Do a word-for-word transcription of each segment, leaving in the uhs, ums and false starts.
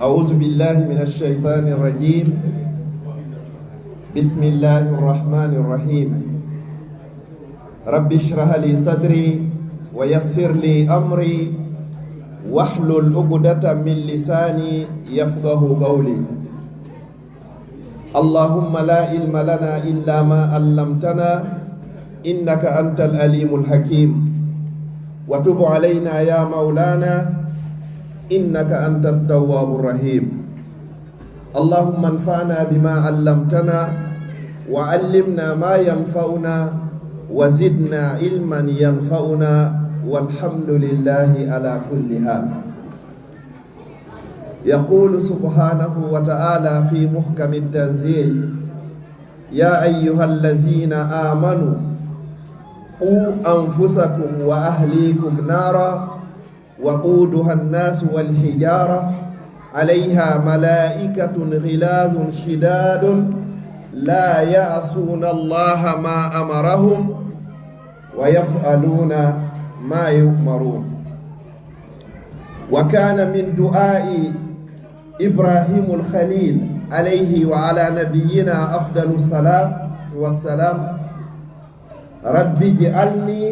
أعوذ بالله من الشيطان الرجيم. بسم الله الرحمن الرحيم. رب اشرح لي صدري ويسر لي أمري واحلل عقدة من لساني يفقه قولي. اللهم لا علم لنا إلا ما علمتنا إنك أنت العليم الحكيم. وتب علينا يا مولانا إنك أنت التواب الرحيم. اللهم انفعنا بما علمتنا وعلمنا ما ينفعنا وزدنا علما ينفعنا والحمد لله على كل حال. يقول سبحانه وتعالى في محكم التنزيل: يا أيها الذين آمنوا قوا أنفسكم وأهليكم نارا وقودها الناس والحجارة عليها ملائكة غلاظ شداد لا يعصون الله ما أمرهم ويفعلون ما يؤمرون. وكان من دعاء إبراهيم الخليل عليه وعلى نبينا أفضل الصلاة والسلام: رب اجعلني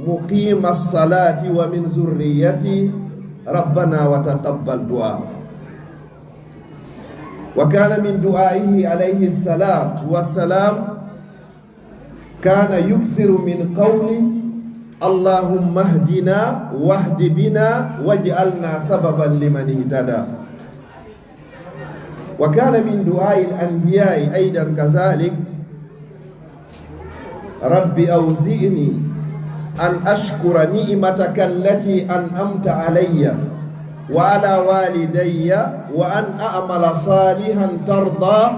مقيم الصلاة ومن ذريتي، ربنا وتقبل دعاء. وكان من دعائه عليه الصلاة والسلام كان يكثر من قول: اللهم اهدنا واهد بنا واجعلنا سببا لمن اهتدى. وكان من دعاء الأنبياء أيضا كذلك: رب أوزعني أن أشكر نعمتك التي أنعمت علي وعلى والدي وأن أعمل صالحا ترضاه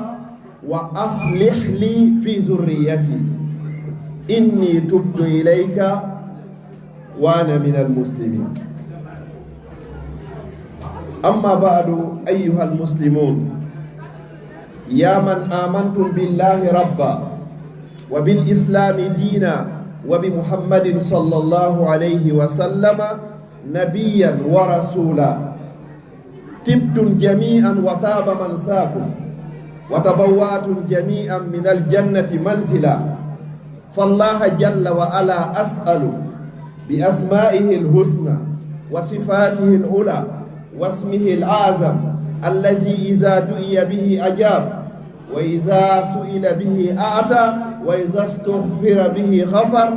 وأصلح لي في ذريتي إني تبت إليك وأنا من المسلمين. أما بعد، أيها المسلمون، يا من آمنتم بالله ربا وبالإسلام دينا وبمحمد صلى الله عليه وسلم نبيا ورسولا، طبتم جميعا وطاب ممشاكم، وتبوأتم جميعا من الجنة منزلا. فالله جل وعلا أسأل بأسمائه الحسنى وصفاته العلى واسمه الأعظم الذي إذا دعي به أجاب، وإذا سئل به أعطى، وإذا استغفر به غفر،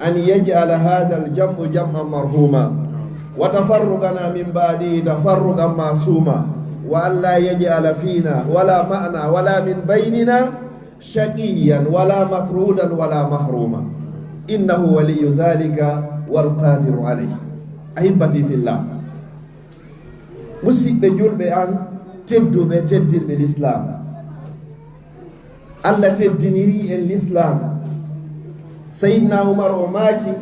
أن يجعل هذا الجمع جمعا مرحوما، وتفرقنا من بعده تفرقا معصوما، وأن لا يجعل فينا ولا معنا ولا من بيننا شقيا ولا مطرودا ولا محروما، إنه ولي ذلك والقادر عليه. أحبتي في الله، musidɓe julɓe am tedduɓe, teddirɓe Lislaam, Allah teddiniri en Lislaam. Sayyidina Umar o maaki: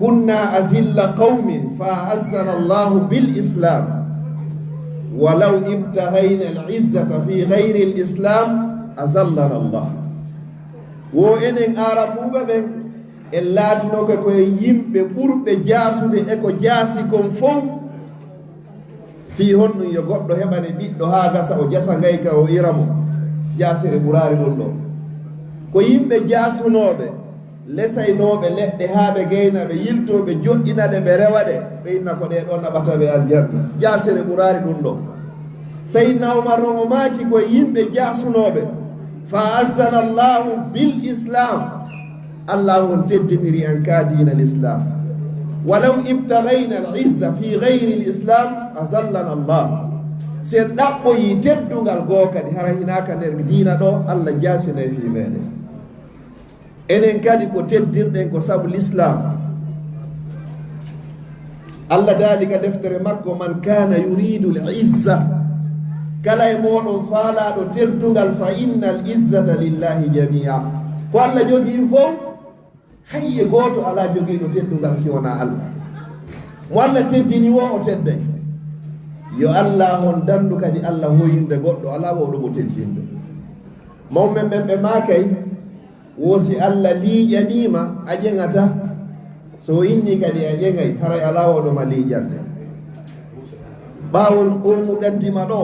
كنا أذل قوم فأعزنا الله بالإسلام، ولو ابتغينا العزة في غير الإسلام أذلنا الله. Wo enen Aarabuuɓe ɓen, en laatinoke ko en yimɓe ɓurɓe jaasude e ko jaasi kon fow. Fii honɗum yo goɗɗo heɓane ɓiɗɗo haa gasa, o jasa ngayka, o ira mo? Jaasere ɓuraari ɗum ɗo. Ko yimɓe jaasunooɓe, lesaynooɓe leɗɗe haa ɓe gayna, ɓe yiltoo, ɓe joɗɗina ɗe, ɓe rewa ɗe, ɓe inna ko ɗee ɗoo naɓata ɓe aljanna. Jaasere ɓuraari ɗum ɗo. Sayyidina Umar non o maaki ko e yimɓe jaasunooɓe: فأعزنا الله بالإسلام. Allah on teddiniri en ka diina Lislaam. ولو ابتغينا العزة في غير الإسلام أذلنا الله. Si en ɗaɓɓoyi teddungal goo kadi, hara hinaa ka nder diina ɗoo, Allah jaasinay fii meɗen. Enen kadi ko teddirɗen ko sabu Lislaam. Allah daali ka deftere makko: من كان يريد العزة. Kala e mooɗon faalaaɗo teddungal, فإن العزة لله جميعا. Ko Allah jogii fow, hay e gooto alaa jogiiɗo teddungal si wonaa Allah. Mo Allah teddini woo, o tedday. Yo Allah on dandu kadi Allah hoyinde goɗɗo, alaa wowɗo mo teddinde. Mawɓe men ɓe maakay, wo si Allah liiƴanii ma, a ƴeŋataa. So o innii kadi a ƴeŋay, haray alaa wowɗo ma liiƴande. Ɓaawo o mo gaddima ɗo,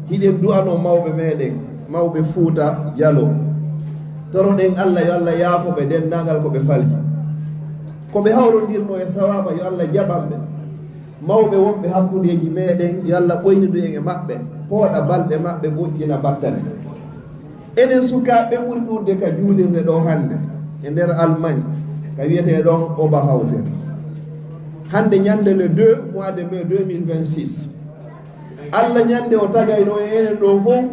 hiɗen du'ano mawɓe meɗen, mawɓe Fuuta Jalo. Toroɗen Allah, yo Allah yaafo ɓe denndaangal ko ɓe falji. Ko ɓe hawrondirno e sawaaba, yo Allah jaɓan ɓe. Mawɓe wonɓe hakkundeeji meɗen, yo Allah ɓoynidu en e maɓɓe, pooɗa balɗe maɓɓe, moƴƴina battane. Enen sukaaɓe ɓuri ɗuuɗde ka juulirde ɗo hannde e nder Allemagne, ka wiyetee ɗon Oberhausen. Hannde ñannde le deux mois de mai deux mille vingt-six, Allah ñannde o tagayno e enen ɗo fof,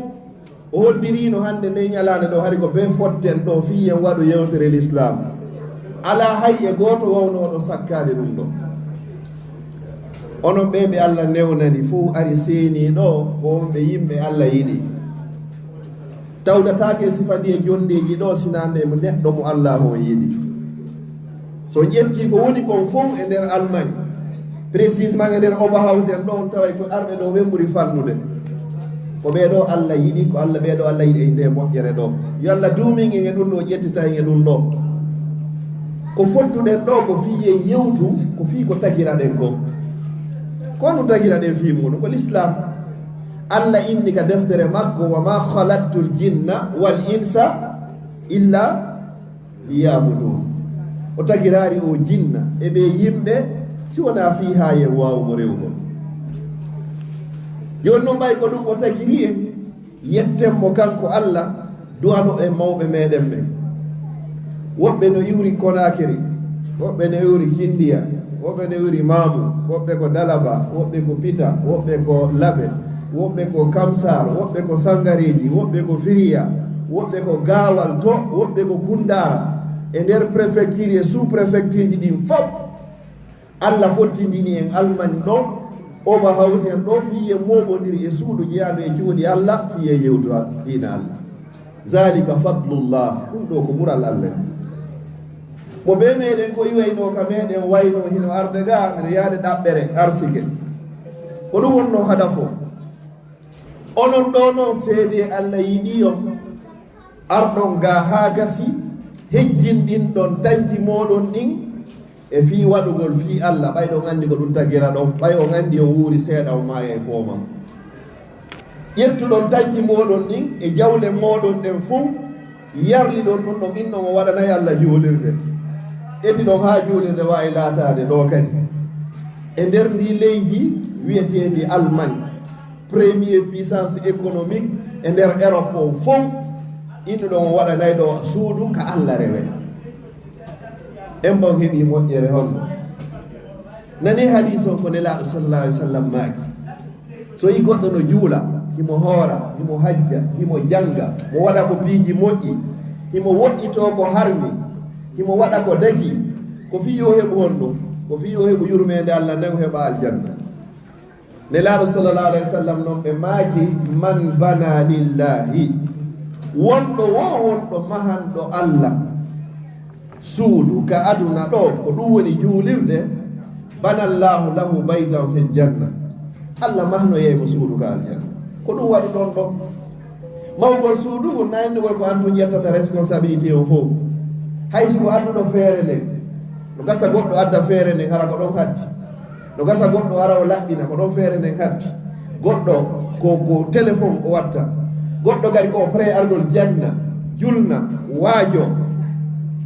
o hoddirino hannde nde ñalaande ɗo, hari ko bee fotten ɗo fii en waɗu yewtere l'islam. Alaa hay e gooto wawnooɗo sakkaade ɗum ɗo. Onon ɓe ɓe Allah newnani fof ari seeni ɗo, ko wonɓe yimɓe Allah yiɗi. Tawdataake e sifa ndi e jonndeeji ɗo, sinaa nde mo neɗɗo mo Allaahu on yiɗi. So ƴetti ko woni kon fof e nder Allemagne, précisément e nder Oberhausen ɗo, on taway ko arɓe ɗo ɓen ɓuri fannude. Ko ɓee ɗo Allah yiɗi, ko Allah, ɓee ɗo Allah yiɗi e nde moƴƴere ɗo. Yo Allah duumin en e ɗum ɗo, ƴettita en e ɗum ɗo. Ko fottuɗen ɗo ko fii en yewtu, ko fii ko tagiraɗen ko. Ko ɗum tagiraɗen fii muɗum, ko l'islam. Allah inni ka deftere makko, "Wa ma khalaqtul jinna wal insa illa liya'budun." O tagiraali o jinna e ɓe yimɓe si wonaa fii haa yen waawu mo rewugol. Jooni non ɓay ko ɗum o tagiri en, yetten mo kanko Allah, du'ano en mawɓe meɗen ɓen. Woɓɓe no iwri Konakiri, woɓɓe no iwri Kindiya, woɓɓe no iwri Maamu, woɓɓe ko Dalaba, woɓɓe ko Pita, woɓɓe ko Labe, woɓɓe ko Kamsar, woɓɓe ko Sangareeji, woɓɓe ko Firiya, woɓɓe ko Gaawal to, woɓɓe ko Kundaara. E nder préfecture e sous-préfecture ji ɗin fof, Allah fottindini en Allemagne ɗo, Oberhausen ɗo, fii en mooɓondiri e suudu jeyaandu e cuuɗi Allah, fii en yewtu diina Allah. Zalika fadlullah, ɗum ɗo ko ɓural Allah ni. Mo be meɗen ko iwayno ka meɗen wayno hino arde ga, miɗo yaade ɗaɓɓere arsike. Ko ɗum wonno hadafo. Onon ɗo non seede Allah yiɗi on, arɗon ga haa gasi, hejjinɗinɗon tanki moɗon ɗin e fii waɗugol fii Allah, ɓay ɗon anndi ko ɗum tagira ɗon, ɓay on anndi on wuuri seeɗa on maaya e kooma. Ƴettuɗon tanki moɗon ɗin e jawle moɗon ɗen fow, yarliɗon ɗum ɗon, innon on waɗanay Allah juulirde. Ƴettiɗon haa juulirde waawi laataade ɗo kadi. E nder ndi leydi wiyeteendi Allemagne, premier puissance économique e nder Europe on fow, innuɗon on waɗanay ɗo suudu ka Allah rewe. En bon heɓi moƴƴere honno? Nani hadiis on ko Nelaaɗo sallallahu alaihi wasallam maaki. So yi goɗɗo no juula, himo hoora, himo hajja, himo jannga, mo waɗa ko piiji moƴƴi, himo woɗɗitoo ko harmi, himo waɗa ko dagi, ko fii yo heɓu honno? Ko fii yo heɓu yurmeende Allah nden, o heɓa aljanna. Nelaaɗo sallallahu alaihi wasallam non ɓe maaki, "Man bana lillahi," wonɗo wo wonɗo mahanɗo Allah suudu ka aduna ɗo, ko ɗum woni juulirde, "banallahu lahu baytan fil janna," Allah mahnoyay mo suudu ka aljanna. Ko ɗum waɗu ɗon ɗo. Mawgol suudu ngun na innugol ko an tun ƴettata responsabilité o fow. Hay si ko adduɗo feere nden, no gasa goɗɗo adda feere nden, hara ko ɗon hatti. No gasa goɗɗo ara o laɓɓina, ko ɗon feere nden hatti. Goɗɗo ko, ko téléphone o watta. Goɗɗo kadi ko o prêt argol janna, julna, waajo.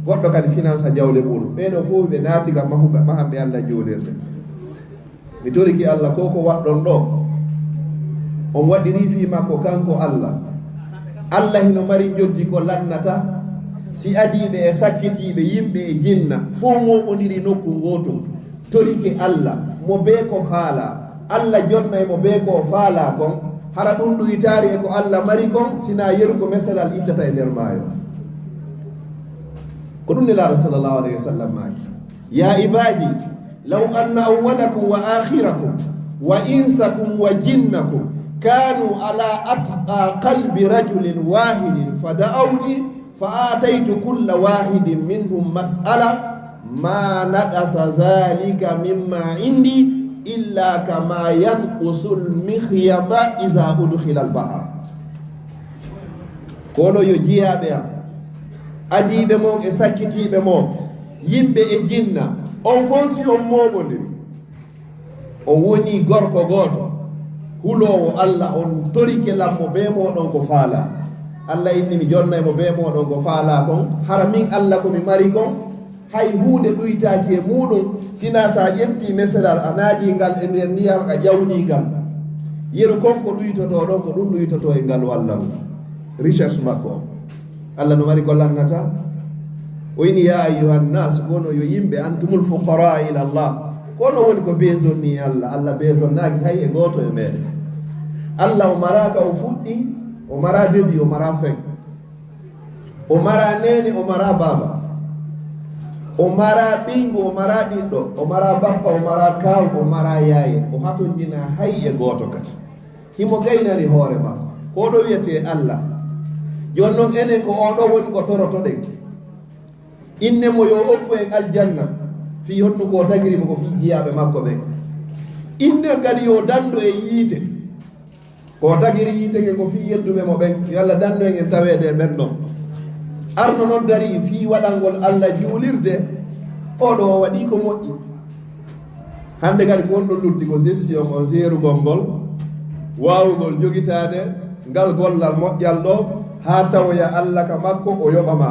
Goɗɗo kadi finance jawle muɗum. Ɓee ɗo fow ɓe naati ka mahuɓe, mahanɓe Allah juulirde. Mi toriki Allah ko ko waɗɗon ɗo. On waɗiri fii makko kanko Allah. Allah hino mari njoddi ko lannata. Si adiiɓe e sakkitiiɓe, yimɓe e jinna, fow mooɓondiri nokku ngootu. Torike Allah, mo bee ko faalaa. Allah jonnay mo bee ko o faalaa kon. Hara ɗum ɗuytaari e ko Allah mari kon, sinaa yeru ko meselal ittata e nder maayo. Ko ɗum Nelaaɗo sallallahu alaihi wasallam maaki. "Ya ibadi, law anna awwalakum wa akhirakum wa insakum wa jinnakum kanu ala atqa qalbi rajulin wahidin fada'awni fa ataitu kulla wahidin minhum mas'ala ma naqasa zalika mimma indi illa kama yanqusul mikhyata idha udkhila al-bahr." Kono yo jiyaaɓe am, adiiɓe mon e sakkitiiɓe mon, yimɓe e jinna, on fow si on mooɓondiri, o woni gorko gooto, Huloowo Alla on torike lan mo bee mooɗon ko faalaa. Alla inni mi jonnay mo bee mooɗon ko faalaa kon, hara min Alla ko mi mari kon, hay huunde ɗuytaaki e muuɗum, sinaa si a ƴettii meselal a naadii ngal e nder ndiyam a ƴawdii ngal. Yeru kon ko ɗuytotoo ɗon, ko ɗum ɗuytotoo e ngal walla mo. Recherche makko on. Alla no mari ko lannata. O inni, "Yaa ayyuhan naas, ko onon yo yimɓe, antumul fuqaraa ila Allah." Ko onon woni ko beesonni Alla. Alla beesonnaaki hay e gooto e meɗen. Alla o maraa ka o fuɗɗi, o maraa début, o maraa fin. O maraa neene, o maraa baaba. O maraa ɓiyngu, o maraa ɓiɗɗo, o maraa bappa, o maraa kaaw, o maraa yaaye. O hatonjinaa hay e gooto kadi. Himo gaynani hoore makko. Ko ɗo wiyetee Alla. Jooni non enen ko oo ɗoo woni ko torotoɗen. Inne mo yo okku en aljanna. Fii honno ko tagiri mo ko fii jiyaaɓe makko ɓen. Inne kadi yo dandu e yiite. Ko tagiri yiite ngen ko fii yedduɓe mo ɓen. Yo Alla dandu en en taweede e ɓen ɗon. Arno non darii fii waɗangol Alla juulirde. Oo ɗoo o waɗii ko moƴƴi. Hannde kadi ko honɗum lutti ko gestion on, seerugol ngol, waawugol jogitaade ngal gollal moƴƴal ɗoo, haa tawoya Alla ka makko o yoɓa ma.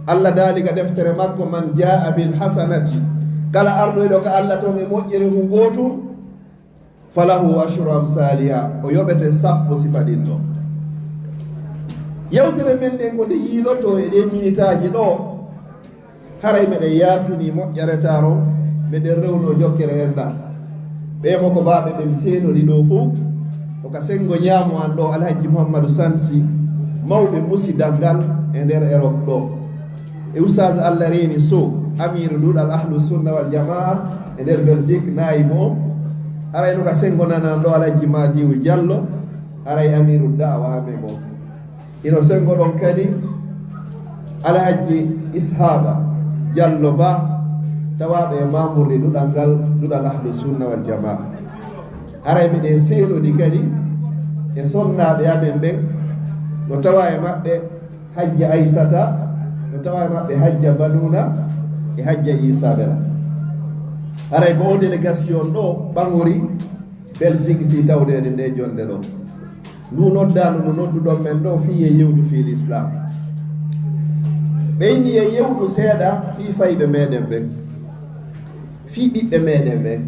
Alla daali ka deftere makko, "Man jaa'a bil hasanati," kala arɗo e ɗo ka Alla ton e moƴƴere hu ngootum, "falahu ashru amsaaliha," o yoɓete sappo sifa ɗin ɗoo. Yewtere men ɗen ko nde yiilotoo e ɗee minitaaji ɗoo. Haray meɗen yaafini moƴƴa retaron, meɗen rewno jokkere enɗan. Ɓee mo ko baaɓe ɓe mi seenori ɗoo fow, ko ka senngo ñaamo an ɗoo, Alhajji Muhammadu Sansi, mawɓe musidal ngal e nder Erop ɗoo. E Oustaz Alla Reeni Sow, Amiiru Duɗal Ahlu Sunna wal Jamaa e nder Belgique, naayi mo. Haray no ka senngo nana an ɗoo, Alhajji Madiwu Jallo, haray Amiiru Da'awa amen on. Hino senngo ɗon kadi Alhajji Ishaaqa Jallo Ba, tawaaɓe e maamburɗe duɗal ngal, Duɗal Ahlu Sunna wal Jamaa. Haray meɗen seenodi kadi e sonnaaɓe amen ɓen, no tawaa e maɓɓe Hajja Aysata, no tawaa e maɓɓe Hajja Banuuna e Hajja Iisaa Bela. Haray ko oo délégation ɗoo ɓaŋori Belgique fii tawdeede ndee jonnde ɗoo. Ndu noddaandu ndu nodduɗon men ɗoo fii yo yewtu fii Lislaam. Ɓe inni yo yewtu seeɗa fii fayɓe meɗen ɓen, fii ɓiɓɓe meɗen ɓen.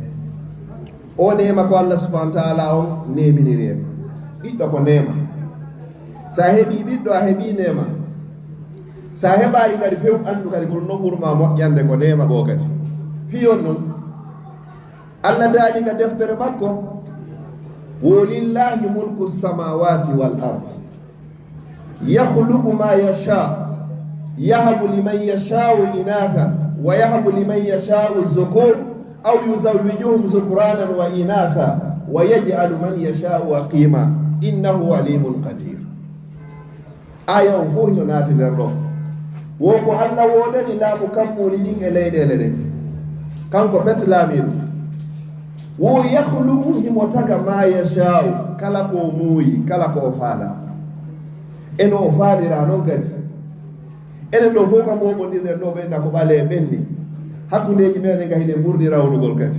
Oo neema ko Alla subhaanahu wa ta'aalaa on neeminiri en. Ɓiɗɗo ko neema. Si a heɓii ɓiɗɗo, a heɓii neema. Si a heɓaali kadi few, anndu kadi ko ɗum non ɓuri maa moƴƴande ko neema goo kadi. Fii on non, Alla daali ka deftere makko, "Walillahi mulku samawati wal ard. Yakhluqu ma yasha. Yahabu liman yasha'u inatha, wa yahabu liman yasha'u dhukur, aw yuzawwijuhum dhukranan wa inatha, wa yaj'alu man yasha'u aqima. Innahu alimun qadir." Aaya on fow hino naati nder ɗoo. Wo ko Alla woodani laamu kammuuli ɗin e leyɗeele ɗen. Kanko pet laamiiɗo. Wo yakhluqu, himo taga, ma yasha'u, kala ko o muuyi, kala ko o faalaa. E no o faalira non kadi. Enen ɗoo fow kam woɓondirɗen ɗoo ɓen na ko ɓalee ɓen ni. Hakkundeeji meɗen ka hiɗen ɓurdi rawnugol kadi.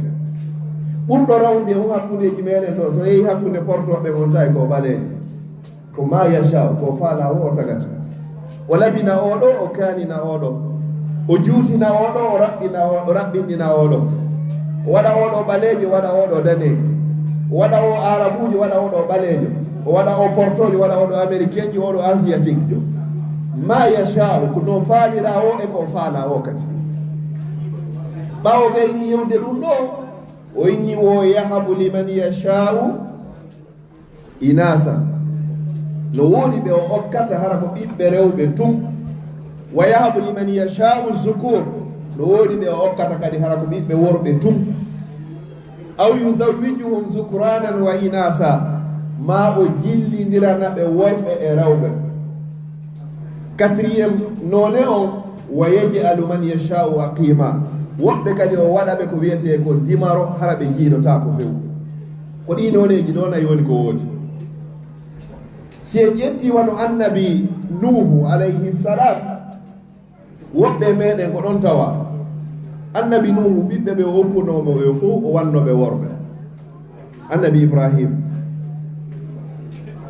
Ɓurɗo rawnde on hakkundeeji meɗen ɗoo, so yehi hakkunde portooɓe on tawi ko ɓaleejo. Ko ma yasha'u, ko faalaa wo o tagata. O labina oo ɗoo, o kaanina oo ɗoo. O juutina oo ɗoo, o raɓɓina oo, o raɓɓinɗina oo ɗoo. O waɗa oo ɗoo ɓaleejo, o waɗa oo ɗoo daneejo. O waɗa oo aarabuujo, o waɗa oo ɗoo ɓaleejo. O waɗa oo portoojo, o waɗa oo ɗoo américain jo, oo ɗoo asiatique jo. Ma yasha'u, ko no faalira oo e ko faalaa oo kadi. Ɓaawo gayni yewde ɗum ɗoo, o inni wo yahabu liman yasha'u inasa. No woodi ɓe o okkata hara ko ɓiɓɓe rewɓe tun. Wa yahabu liman yasha'u zukur. No woodi ɓe o okkata kadi hara ko ɓiɓɓe worɓe tun. Aw yuzawwijuhum zukranan wa inasa. Maa o jillindirana ɓe worɓe e rewɓe. Quatrième noone on, wa yaj'alu man yasha'u aqima. Woɓɓe kadi o waɗa ɓe ko wiyetee kon dimaro, hara ɓe jiidotaako few. Ko ɗii nooneeji ɗoo nayi woni ko woodi. Si en ƴettii wano annabi Nuuhu alayhi salam, woɓɓe e meɗen ko ɗon tawa. Annabi Nuuhu, ɓiɓɓe ɓe o okkunoo mo ɓe fow, o wanno ɓe worɓe. Annabi Ibrahim,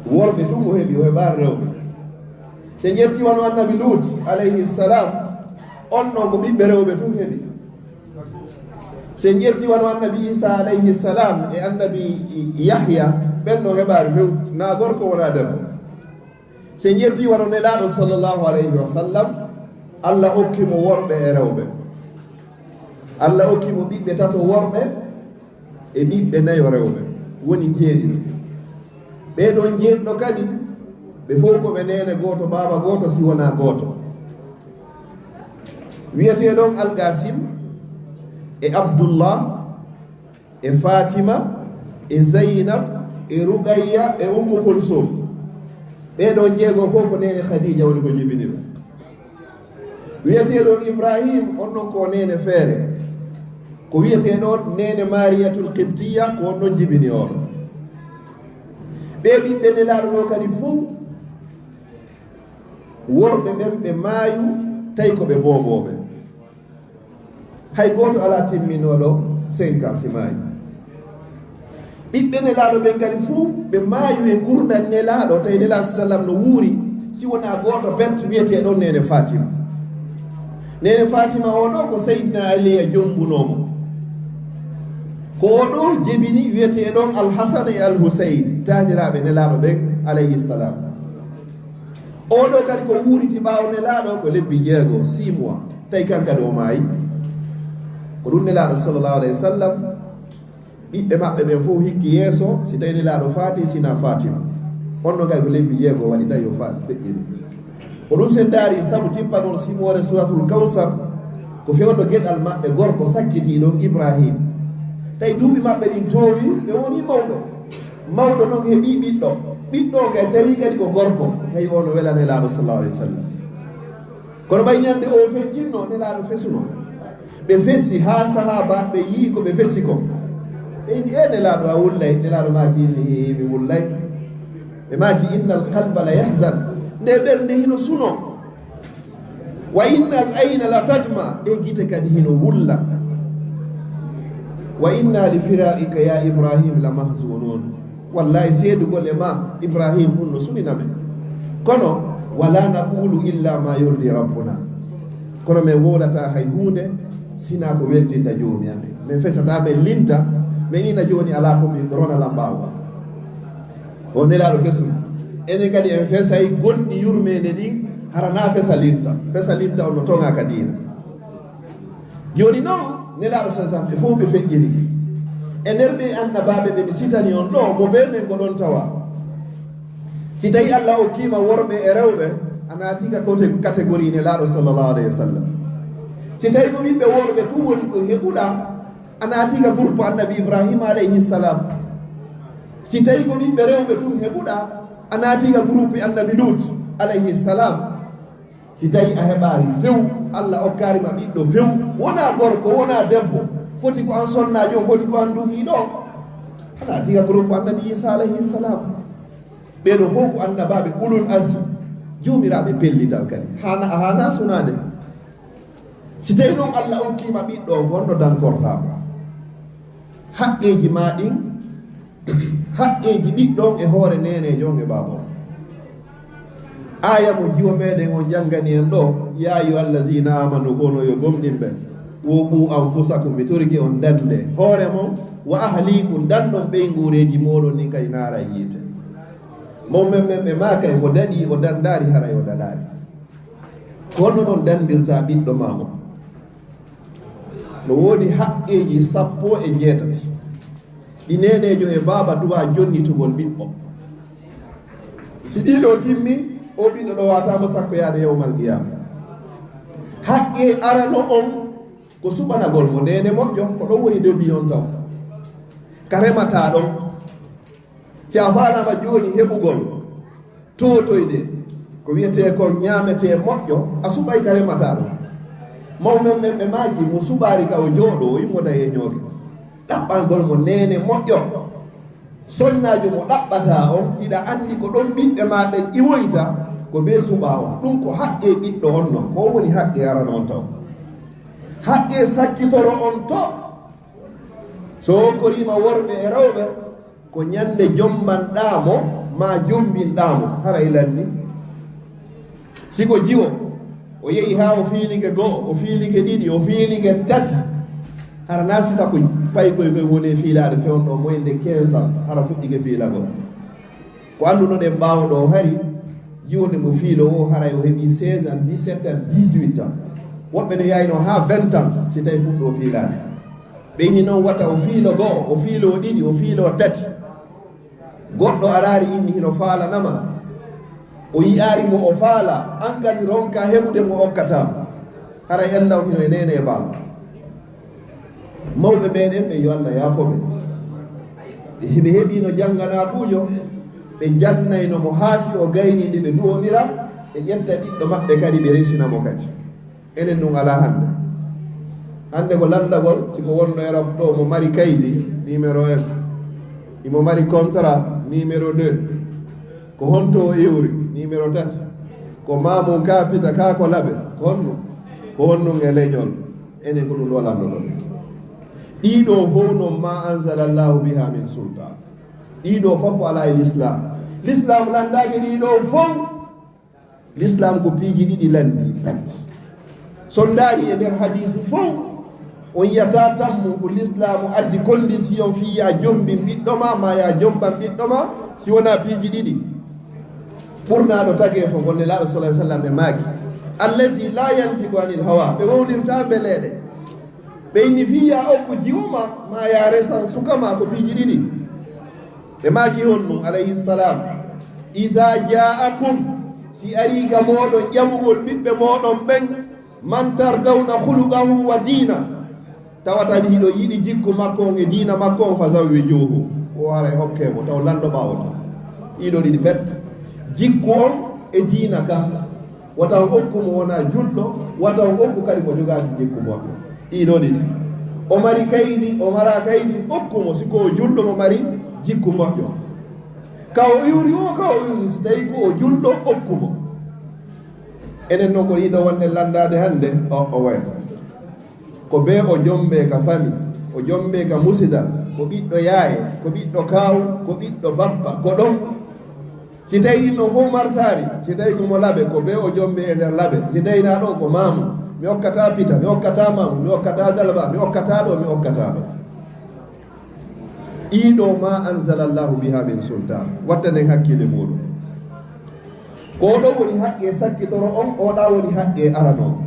worɓe tun o heɓi, o heɓaali rewɓe. Si en ƴetti wano Annabi Lut, alayhi salam, on non ko ɓiɓɓe rewɓe tun heɓi. Si en ƴetti wano Annabi Isa, alayhi salam, e Annabi Yahya, ɓen non heɓaali few, na gorko wona debbo. Si en ƴetti wano Nelaaɗo, sallallahu alayhi wa sallam, Allah okki mo worɓe e rewɓe. Allah okki mo ɓiɓɓe tato worɓe e ɓiɓɓe nayo rewɓe, woni jeeɗiɗo. Ɓee ɗoo jeeɗiɗo kadi, ɓe fow ko ɓe neene gooto, baaba gooto, si wonaa gooto. Wiyetee ɗon Alqasim e Abdullah, e Fatima, e Zainab, e Ruqayya, e Ummu Kulsum. Ɓee ɗoo jeego fow ko neene Khadija woni ko jibini ɓe. Wiyetee ɗon Ibrahim, on non ko neene feere. Ko wiyetee ɗon neene Mariyatul Qibtiyya, ko on non jibini on. Ɓee ɓiɓɓe Nelaaɗo ɗoo kadi fow, worɓe ɓen ɓe maayu, tawi ko ɓe boobooɓe. Hay gooto alaa timminooɗo cinq ans si maayi. Ɓiɓɓe Nelaaɗo ɓen kadi fow, ɓe maayu e ngurndan Nelaaɗo, tawi Nelaaɗo sallam no wuuri, si wonaa gooto pet, wiyetee ɗon neene Fatima. Neene Fatima oo ɗoo ko Seydina Ali e jommbunoo mo. Ko oo ɗoo jebini wiyetee ɗon Al Hasan e Al Husayn, taaniraaɓe Nelaaɗo ɓen, alayhi salam. Oo ɗoo kadi ko wuuriti ɓaawo Nelaaɗo ko lebbi jeego, six mois. Tawi kan kadi o maayi. Ko ɗum Nelaaɗo, sallallahu alayhi wa sallam, ɓiɓɓe maɓɓe ɓen fow hikki yeeso, si tawi Nelaaɗo faati, sina Fatima. On non kadi ko lebbi jeego waɗi, tawi o faati, feƴƴini. Ko ɗum si en ndaari sabu tippagol simoore Suuratul Kawsar, ko fewndo geɗal maɓɓe gorko sakkitiiɗo Ibrahim. Tawi duuɓi maɓɓe ɗin toowi, ɓe woni mawɓe. Mawɗo non heɓii ɓiɗɗo. Ɓiɗɗo on kay tawi kadi ko gorko. Tawi o no wela Nelaaɗo, sallallahu alayhi wa sallam. Kono ɓay ñande o feƴƴinno, Nelaaɗo fesuno. Ɓe fesi haa sahaabaaɓe ɓe yi'i ko ɓe fesi kon. Ɓe inni, "E Nelaaɗo, a wullay?" Nelaaɗo maaki, "Inni, mi wullay." Ɓe maaki, "Innal qalba la yahzan." Nde ɓernde hino suno. "Wa innal ayna la tadma." Ɗe gite kadi hino wulla. "Wa inna li firaqika ya Ibrahim la mahzunun." Wallahi, seedugol e ma, Ibrahim, ɗum no sunina men. Kono, "Wala naqulu illa ma yurdi rabbuna." Kono min wowlata hay huunde, sina ko weltinta Joomi amen. Min fesata, min linta, min ina jooni alaa ko min rona lambaawa. O Nelaaɗo fesu. Enen kadi en fesay gonɗi yurmeende ɗin, hara na fesa linta. Fesa linta on no toŋa ka diina. Jooni non, Nelaaɗo sa sam, ɓe fow ɓe feƴƴini. E nder ɓe annabaaɓe ɓe mi sitani on ɗoo, mo bee men ko ɗon tawa. Si tawi Allah okkiima worɓe e rewɓe, a naati ka kote catégorie Nelaaɗo, sallallahu alayhi wa sallam. Si tawi ko ɓiɓɓe worɓe tun woni ko heɓuɗa, a naati ka groupe Annabi Ibrahima, alayhi salam. Si tawi ko ɓiɓɓe rewɓe tun heɓuɗa, a naati ka groupe Annabi Lut, alayhi salam. Si tawi a heɓaali few, Allah okkaali ma ɓiɗɗo few, wonaa gorko, wonaa debbo, foti ko an sonnaajo, foti ko an duhiiɗo, a naati ka groupe Annabi Isa, alayhi salam. Ɓee ɗoo fow ko annabaaɓe ulul azmi, joomiraaɓe pellital kadi. Haana, a haana sunaade. Si tawi non Allah okkiima ɓiɗɗo on, honno dankortaa mo? Haqqeeji maa ɗin, haqqeeji ɓiɗɗo on e hoore neeneejo on e baaba on. Aaya mo jiwo meɗen on janngani en ɗoo, "Ya ayyuhallazina amanu," kono yo gomɗinɓe, "wo qu anfusakum," mi torike on dande hoore mon, "wa ahlikum," danɗon ɓeynguureeji mooɗon ɗin kay naara yiite. Mo men men ɓe maakay mo daɗi o dandaari haray o daɗaari. Ko honno non dandirta ɓiɗɗo maa on? No woodi haqqeeji sappo e jeetati ɗi neeneejo e baaba duwaa jonnitugol ɓiɗɗo. Si ɗii ɗoo timmi, o ɓiɗɗo ɗoo waataama sakko yaade yawmal qiyaama. Haqqe arano on ko suɓanagol mo neene moƴƴo, ko ɗon woni debi on taw. Ka remataa ɗon. Si a faalaama jooni heɓugol tootoyde, ko wiyetee kon ñaametee moƴƴo, a suɓay ka remataa ɗon. Mawɓe men ɓe maaki, mo suɓaali ka o jooɗoo, o immoda e ñooge. Ɗaɓɓangol mo neene moƴƴo. Sonnaajo mo ɗaɓɓataa on, hiɗa anndi ko ɗon ɓiɓɓe maa ɓen iwoyta, ko bee suɓaa on. Ɗum ko haqqee ɓiɗɗo on non. Ko woni haqqee arano on taw. Haqqee sakkitoro on to. So hokkoriima worɓe e rewɓe, Ko ñande jombanɗaa mo, maa jombinɗaa mo, hara e lanni. Si ko jiwo, o yehi haa o fiilike go'o, o fiilike ɗiɗi, o fiilike tati. Hara naa sifa ko paykoy koy woni e fiilaade fewndo mo e nde quinze ans, hara fuɗɗike fiilagol. Ko anndunoɗen ɓaawo ɗo hari, jiwonde mo fiilo o, haray o heɓi seize ans, dix-sept ans, dix-huit ans. Woɓɓe no yayno haa vingt ans, si tawi fuɗɗo fiilaade. Ɓe inni noon wata o fiilo go'o, o fiilo ɗiɗi, o fiilo tati. Goɗɗo araari inni hino faalanama. O yi'aari mo o faala, an kadi ronka heɓude mo okkata mo. Haray en law hino e neene e baaba. Mawɓe meɗen ɓe, yo Allah yaafo ɓe. Ɓe, ɓe heɓino jannganaakuujo, ɓe jannayno mo haa si o gayni nde ɓe duwondira, ɓe ƴetta ɓiɗɗo maɓɓe kadi ɓe resina mo kadi. Enen ɗum alaa hannde. Hannde ko lanndagol, si ko wonno Europe ɗo mo mari kaydi, numéro un. Imo mari contrat, numéro deux. Ko honto o iwri, numéro tati. Ko maamum kaapita kaa ko laɓe, ko honɗum? Ko honɗum e leñol? Enen ko ɗum ɗo lanndotoo ɗen. Ɗiɗo fow noon, ma anzalallahu biha min sultan. Ɗiɗo fof alaa e l'islam. L'islam lanndaaki ɗiɗo fow. L'islam ko piiji ɗiɗi lanndi, pet. So ndaari e nder hadisi fow, on yiyata tammu ko l'islam addi condition fii ya jombin ɓiɗɗo ma, ma ya jomban ɓiɗɗo ma, si wonaa piiji ɗiɗi. Ɓurnaaɗo tageefo ngol, Nelaaɗo sallallahu alaihi wasallam ɓe maaki, allazi la yantiqu anil hawa, ɓe wownirta mbeleeɗe. Ɓe inni fii ya okku jiwo ma, ma ya resan suka ma, ko piiji ɗiɗi. Ɓe maaki honɗum, alayhi salam, iza ja'akum, si arii ka mooɗon ƴamugol ɓiɓɓe mooɗon ɓen, man tardawna khuluqahu wa dina, tawata hiɗo yiɗi jikku makko on e diina makko on, fa zawwijuhu, o haray hokke mo, taw lanndo ɓaawo to. Ɗiɗo ɗiɗi pet, jikku on e diina ka. Wata on okku mo wona julɗo, wata on okku kadi mo jogaaki jikku moƴƴo. Ɗiɗo ɗiɗi. O mari kaydi, o mara kaydi, okku mo si ko o julɗo mo mari jikku moƴƴo. Ka o iwri o, ka o iwri, si tawi ko o julɗo, okku mo. Enen noon ko yiɗo wonde lanndaade hannde, o, o waya. Ko bee o jombe ka fami, o jombe ka musidal, ko ɓiɗɗo yaaye, ko ɓiɗɗo kaaw, ko ɓiɗɗo bappa, ko ɗon. Si tawi ɗin ɗon fof marsaari, si tawi ko mo laɓe, ko bee o jombe e nder laɓe. Si tawi naa ɗon ko maamu, mi okkata pita, mi okkata maamu, mi okkata dalba, mi okkata ɗo, mi okkata ɗo. Ɗiɗo ma anzalallahu biha min sultan. Wattanen hakkille muɗum. Ko ɗo woni haqqe sakkitoro on, o ɗa woni haqqe arano on.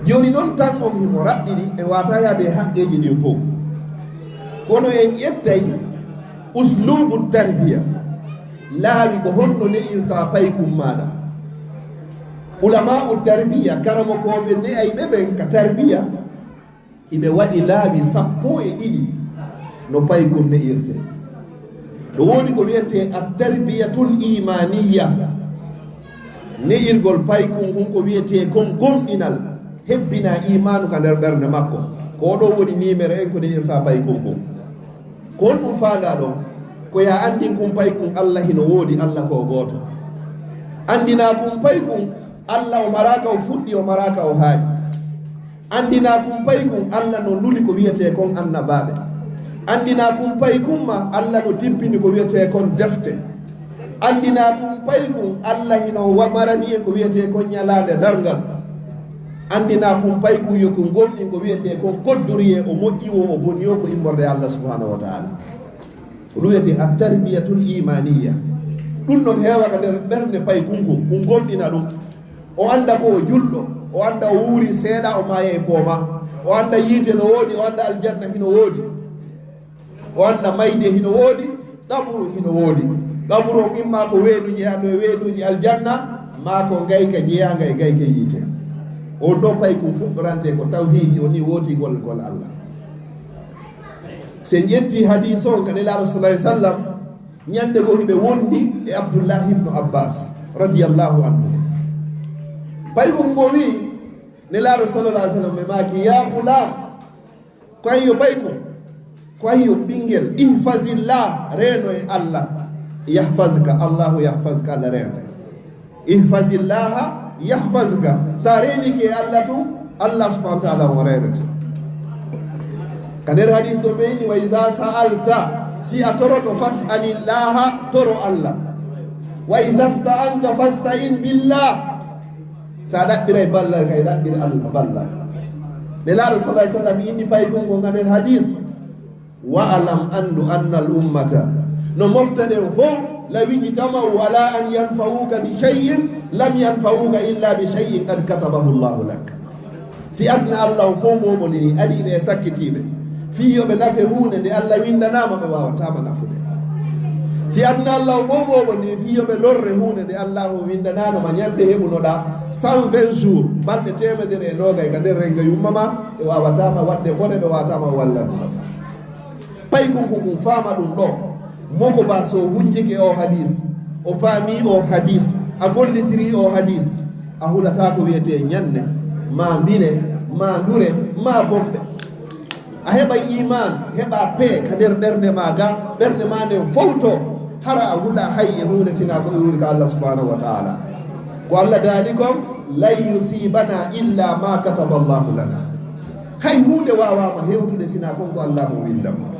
Jooni noon tan on himo raɓɓiɗi e wata yaade e haqqeeji ɗin fof. Kono en ƴettay uslubu tarbiya. Laawi ko honno ne'irta paykun maaɗa. Ulama'u tarbiya, karamokooɓe ne'ayɓe ɓen ka tarbiya, hiɓe waɗi laawi sappo e ɗiɗi no paykun ne'irte. No woodi ko wiyetee at-tarbiyatul imaniyya. Ne'irgol paykun kun ko wiyetee kon gomɗinal, hebbina imaanu ka nder ɓernde makko. Ko ɗo woni niimere en ko ne'irta paykun kun. Ko honɗum faandaa ɗon? Ko ya anndin kun paykun Allah hino woodi, Allah ko o gooto. Anndinaa kun paykun Allah o maraaka o fuɗɗi, o maraaka o haaɗi. Anndinaa kun paykun Allah no nuli ko wiyetee kon annabaaɓe. Anndinaa kun paykun ma Allah no tippini ko wiyetee kon defte. Anndinaa kun paykun Allah hino wa-, marani en ko wiyetee kon ñalaande darngal. Anndinaa kun paykun yo kun gomɗin ko wiyetee kon kodduriye, o moƴƴi wo, o boni wo, ko immorde Allah subhanahu wa ta'ala. Ko ɗum wiyetee at-tarbiyatul imaniyya. Ɗum ɗon heewa ka nder ɓernde paykun kun, kun gomɗina ɗum. O annda ko o julɗo, o annda o wuuri seeɗa, o maaya e pooma. O annda yiite no woodi, o annda aljanna hino woodi. O annda mayde hino woodi, qaburu hino woodi. Qaburu on imma ko weeduuji e aduna, weeduuji aljanna, maa ko ngayka jeyaanga e ngayka yiite. On ɗo paykun fuɗɗorante ko tawhiidi, o ni wooti gol, gol Allah. Si en ƴetti hadiis on ka Nelaaɗo sallallahu alaihi wasallam, ñande goo hiɓe wondi e Abdullah ibnu Abbas radiyallahu anhu. Paykun mo wi Nelaaɗo sallallahu alaihi wasallam ɓe maaki, "Ya ghulam," ko ayyo paykun, ko ayyo ɓingel, "ihfazillah, reeno e Allah, yahfazka, Allahu yahfazka, Allah reente." Ihfazillaha yahfazka. Sa reenike e Allah tun, Allah subhanahu wa ta'ala o reenete. Ka nder hadis ɗo ɓe inni, "Wa iza sa'alta Si a toroto, fas'alillaha, toro Allah. Wa iza sta'anta fasta'in billah. Sa ɗaɓɓiray ballal kay, ɗaɓɓir Allah ballal. Nelaaɗo sallallahu alaihi wasallam inni paykun ko ngaɗen hadis. Wa'lam, anndu, anna al ummata, no moftaɗen fof, law ijtama'u ala an yanfa'uka bi shay'in lam yanfa'uka illa bi shay'in qad katabahu Allahu lak. Si aduna Allah o fof mooɓondiri, ari ɓe e sakkitiiɓe, fii yo ɓe nafe huunde nde Allah winndanaama, ɓe waawataama nafude. Si aduna Allah o fof mooɓondiri fii yo ɓe lorre huunde nde Allah o winndanaano ma, ñande heɓunoɗaa cent vingt jours, balɗe teemedere e noogay ka nder rennga yumma ma, ɓe waawataama waɗde bone, ɓe waawataama wallandu nafa. Paykun ko ɗum, faama ɗum ɗo. Moko ba so hunjike o hadis, o faami o hadis, a gollitiri o hadis, a hulata ko wiyete ñande, ma mbile, ma ndure, ma bombe. A heɓa iman, heɓa pe ka nder ɓernde ma ga, ɓernde ma nden fowto, hara a hula hay e huunde sina ko iwri ka Allah subhanahu wa ta'ala. Ko Allah daali kon, lan yusibana illa ma kataba Allahu lana. Hay huunde waawama hewtude sina kon ko Allah o windama.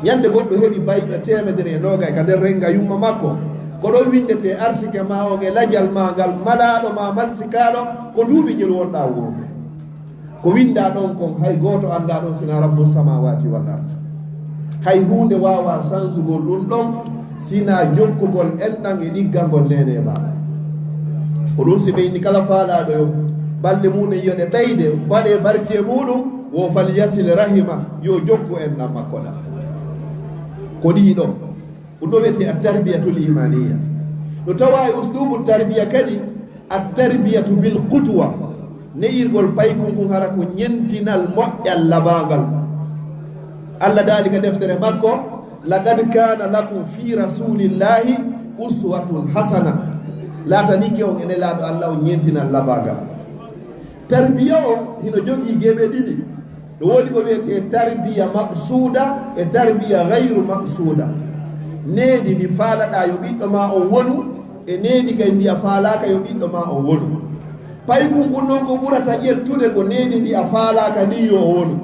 Ñande goɗɗo heɓi bayɗe teemedere e noogay ka nder rennga yumma makko, ko ɗon winndetee arsike ma on e lajal ma ngal, malaaɗo ma malsikaaɗo, ko duuɓi ngel wonɗaa wuurde. Ko winndaa ɗon kon, hay gooto anndaa ɗon, sinaa Rabbu samaawaati wal ard. Hay huunde waawaa sansugol ɗum ɗon, sinaa jokkugol enɗan e ɗiggangol neene e baaba. Ko ɗum si ɓe inni kala faalaaɗo yo balɗe muɗum yo ɗe ɓeyde, mbaɗee barke muɗum, wo fal yasil rahima, yo jokku enɗan makko ɗan. Ko ɗii ɗoo. Ko ɗum wiyetee at tarbiyatul imaniya. No tawaa e uslubu tarbiya kadi, at tarbiyatu bil qudwa. Ne'irgol paykun kun hara ko ñentinal moƴƴal labaangal. Allah daali ka deftere makko, laqad kana lakum fi rasulillahi uswatun hasana. Laatanike on e Nelaaɗo Allah on ñentinal labaangal. Tarbiya on hino jogii geɓe ɗiɗi. Ɗo woni ko wiyetee tarbiya maqsuuda e tarbiya gayru maqsuuda. Needi ndi faalaɗaa yo ɓiɗɗo ma on wonu, e needi kay ndi a faalaaka yo ɓiɗɗo ma on wonu. Paykun kun non ko ɓurata ƴettude ko needi ndi a faalaaka ndin yo o wonu.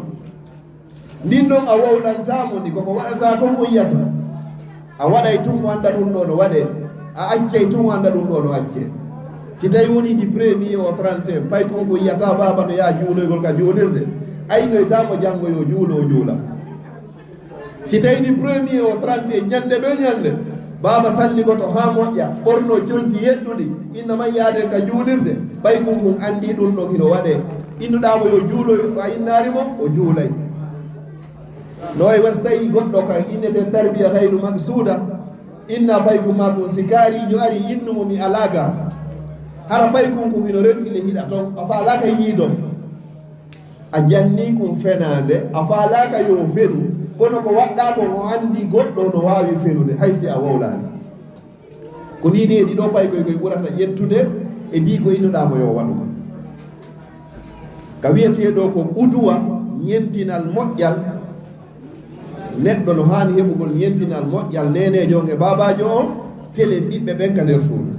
Ndin non a wowlantaa mo ndi, koko waɗata kon o yiyata. A waɗay tun o annda ɗum ɗoo no waɗee, a accay tun o annda ɗum ɗoo no accee. Si tawi woni du premier au trente et un, paykun ko yiyata baaba no yaha juuloygol ka juulirde, aynoytaa mo janngo yo juulo o juula. Si tawi du premier au trente et un, ñande be ñande, baaba salligoto haa moƴƴa, ɓorno conci yeɗɗuɗi, inna man yaaden ka juulirde, paykun kun anndi ɗum ɗon hino waɗee. Innuɗaa mo yo juuloy, a innaali mo, o juulay. No wayi wa si tawi goɗɗo ka innetee tarbiya gayru maqsuuda, inna paykun maa kun si kaariijo ari innu mo mi alaa ga. Hara paykun kun hino renti le hiɗa ton, a faalaaka yiidon. A jannii kun fenaande, a faalaaka yo fenu, kono ko waɗɗaa kon o anndi goɗɗo no waawi fenude, hay si a wowlaani. Ko nii needi ɗoo paykoy koy ɓurata ƴettude e ndii ko innuɗaa mo yo waɗu. Ka wiyetee ɗoo ko quduwa, ñentinal moƴƴal, neɗɗo no haani heɓugol ñentinal moƴƴal neeneejo on e baabaajo on, telen ɓiɓɓe ɓen ka nder suudu.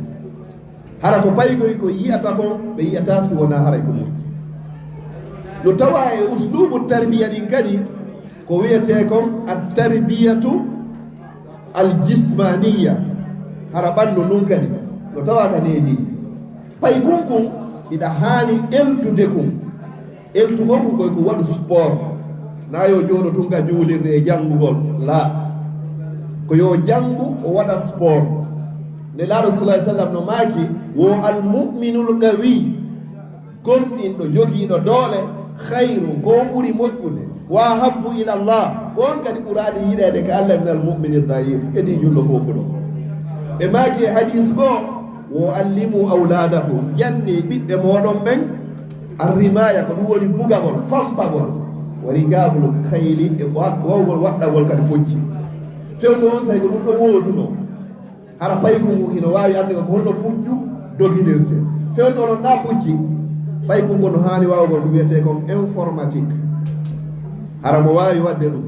Hara ko paykoy ko yiyata kon, ɓe yiyata si wonaa haray ko moƴƴi. No tawaa e usluubu tarbiya ɗin kadi, ko wiyetee kon at tarbiyatu al jismaniya, hara ɓanndu ndun kadi no tawaa ka needi. Paykun kun hiɗa haani eltude kun. Eltugol kun koy ko waɗu sport. Na yo jooɗo tun ka juulirde e janngugol. La. Ko yo janngu o waɗa sport. Nelaaɗo sallallahu alaihi wasallam no maaki wo al mu'minul qawi. Gomɗinɗo jogiiɗo doole, khayru, ko ɓuri moƴƴude, wa ahabbu ila Allah, ko on kadi ɓuraade yiɗeede ka Allah, minal mu'mini dayif, kadi julɗo fofuɗo. Ɓe maaki e hadis goo, wo allimu awladakum, janni ɓiɓɓe mooɗon ɓen, arrimaya, ko ɗum woni bugagol, fampagol, wa rikabul khayli, e wa-, wawgol waɗɗagol kadi pucci. Fewndo on say ko ɗum ɗo woodunoo. Hara paykun ngun hino waawi annde ko honno puccu doginirte. Fewndo onon na pucci, paykun ngun no haani waawugol ko wiyetee kon informatique. Hara mo waawi waɗde ɗum.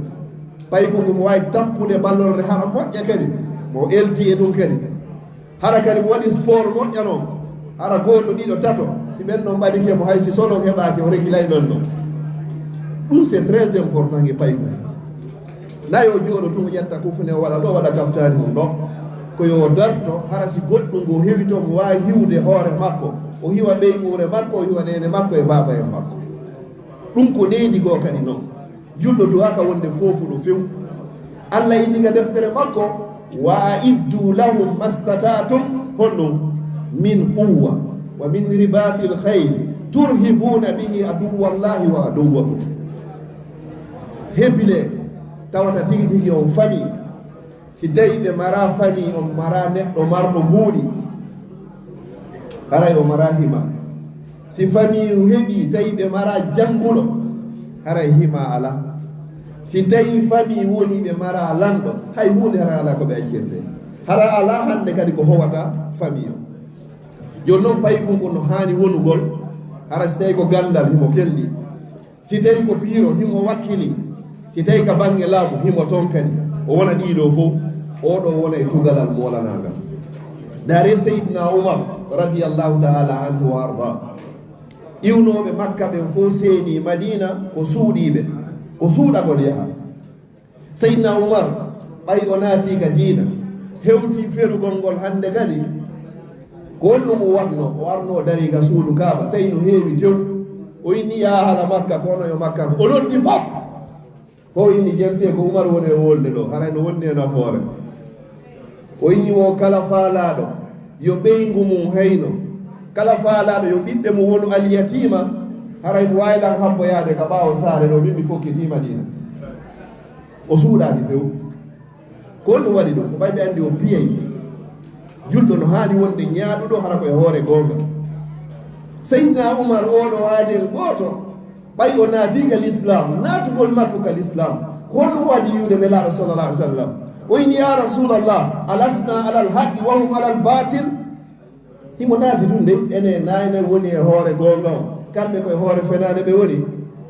Paykun ngun mo waawi tappude ballorre hara moƴƴa kadi. Mo elti e ɗum kadi. Hara kadi mo waɗi sport moƴƴa non. Hara gooto, ɗiɗo, tato. Si ɓen non ɓadike mo, hay si sonon heɓaaki, o regilay ɓen non. Ɗum c'est très important e paykun. Na yo jooɗo tun, o ƴetta kufune, o waɗa ɗo, waɗa kaftaani mum ɗo. Ko yo darto, hara si goɗɗum ngu hewi to, mo waawi hiwude hoore makko, o hiwa ɓeynguure makko, o hiwa neene makko e baaba en makko. Ɗum ko needi goo kadi non. Julɗo duwaaka wonde foofuɗo few. Allah inni ka deftere makko, "Wa a'iddu lahum mastata'tum", honno, "min quwwa wa min ribatil khayli turhibuna bihi aduwwallahi wa aduwwakum." Hebile, tawata tigi tigi on famii. Si tawi ɓe mara famii, on mara neɗɗo marɗo mbuuɗi, haray o mara hima. Si famii heɓii, tawi ɓe mara jannguɗo, haray hima ala. Si tawi famii woni ɓe mara lanɗo, hay huunde hara ala ko ɓe accirte. Hara ala hannde kadi ko howata famii o. Jooni non, paykun kun no haani wonugol, hara si tawi ko ganndal himo kelɗi. Si tawi ko piiro, himo wakkili. Si tawi ka bannge laamu, himo ton kadi. O wona ɗiɗo fow. Oɗo wona e tugalal moolanaangal. Ndaare Seydina Umar, radiyallahu ta'ala anhu wa arda. Iwnooɓe Makka ɓen fow seeni Madiina ko suuɗiiɓe. Ko suuɗagol yaha. Seydina Umar, ɓay o naatii ka diina, hewtii ferugol ngol hannde kadi. Ko honɗum o waɗnoo? O arnoo darii ka suudu Kaaba, tawi no heewi tew. O inni, "Yaa hala Makka, ko onon yo Makka." O noddi fop. Ko o inni, "Jentee, ko Umar woni e wolde ɗo, haray no wondi e nafoore." O inni wo kala faalaaɗo yo ɓeyngu mum hayno, kala faalaaɗo yo ɓiɓɓe mum wonu alyatiima, haray mo waawi lan habboyaade ka ɓaawo saare ɗo, min mi fokkitiima diina. O suuɗaani few. Ko honɗum waɗi ɗum? Ko ɓay ɓe anndi o piyay. Julɗo no haani wonde ñaaɗuɗo hara ko e hoore goonga. Seydina Umar, oɗo aadel gooto, ɓay o naatii ka Lislaam, naatugol makko ka Lislaam, ko honɗum waɗi wi'ude Nelaaɗo sallallahu alaihi wasallam? O inni, "Ya Rasulallah, alasna alal haqqi wa hum alal baatil?" Himo naati tun de, ene naane woni e hoore goonga on, kamɓe ko e hoore fenaande ɓe woni.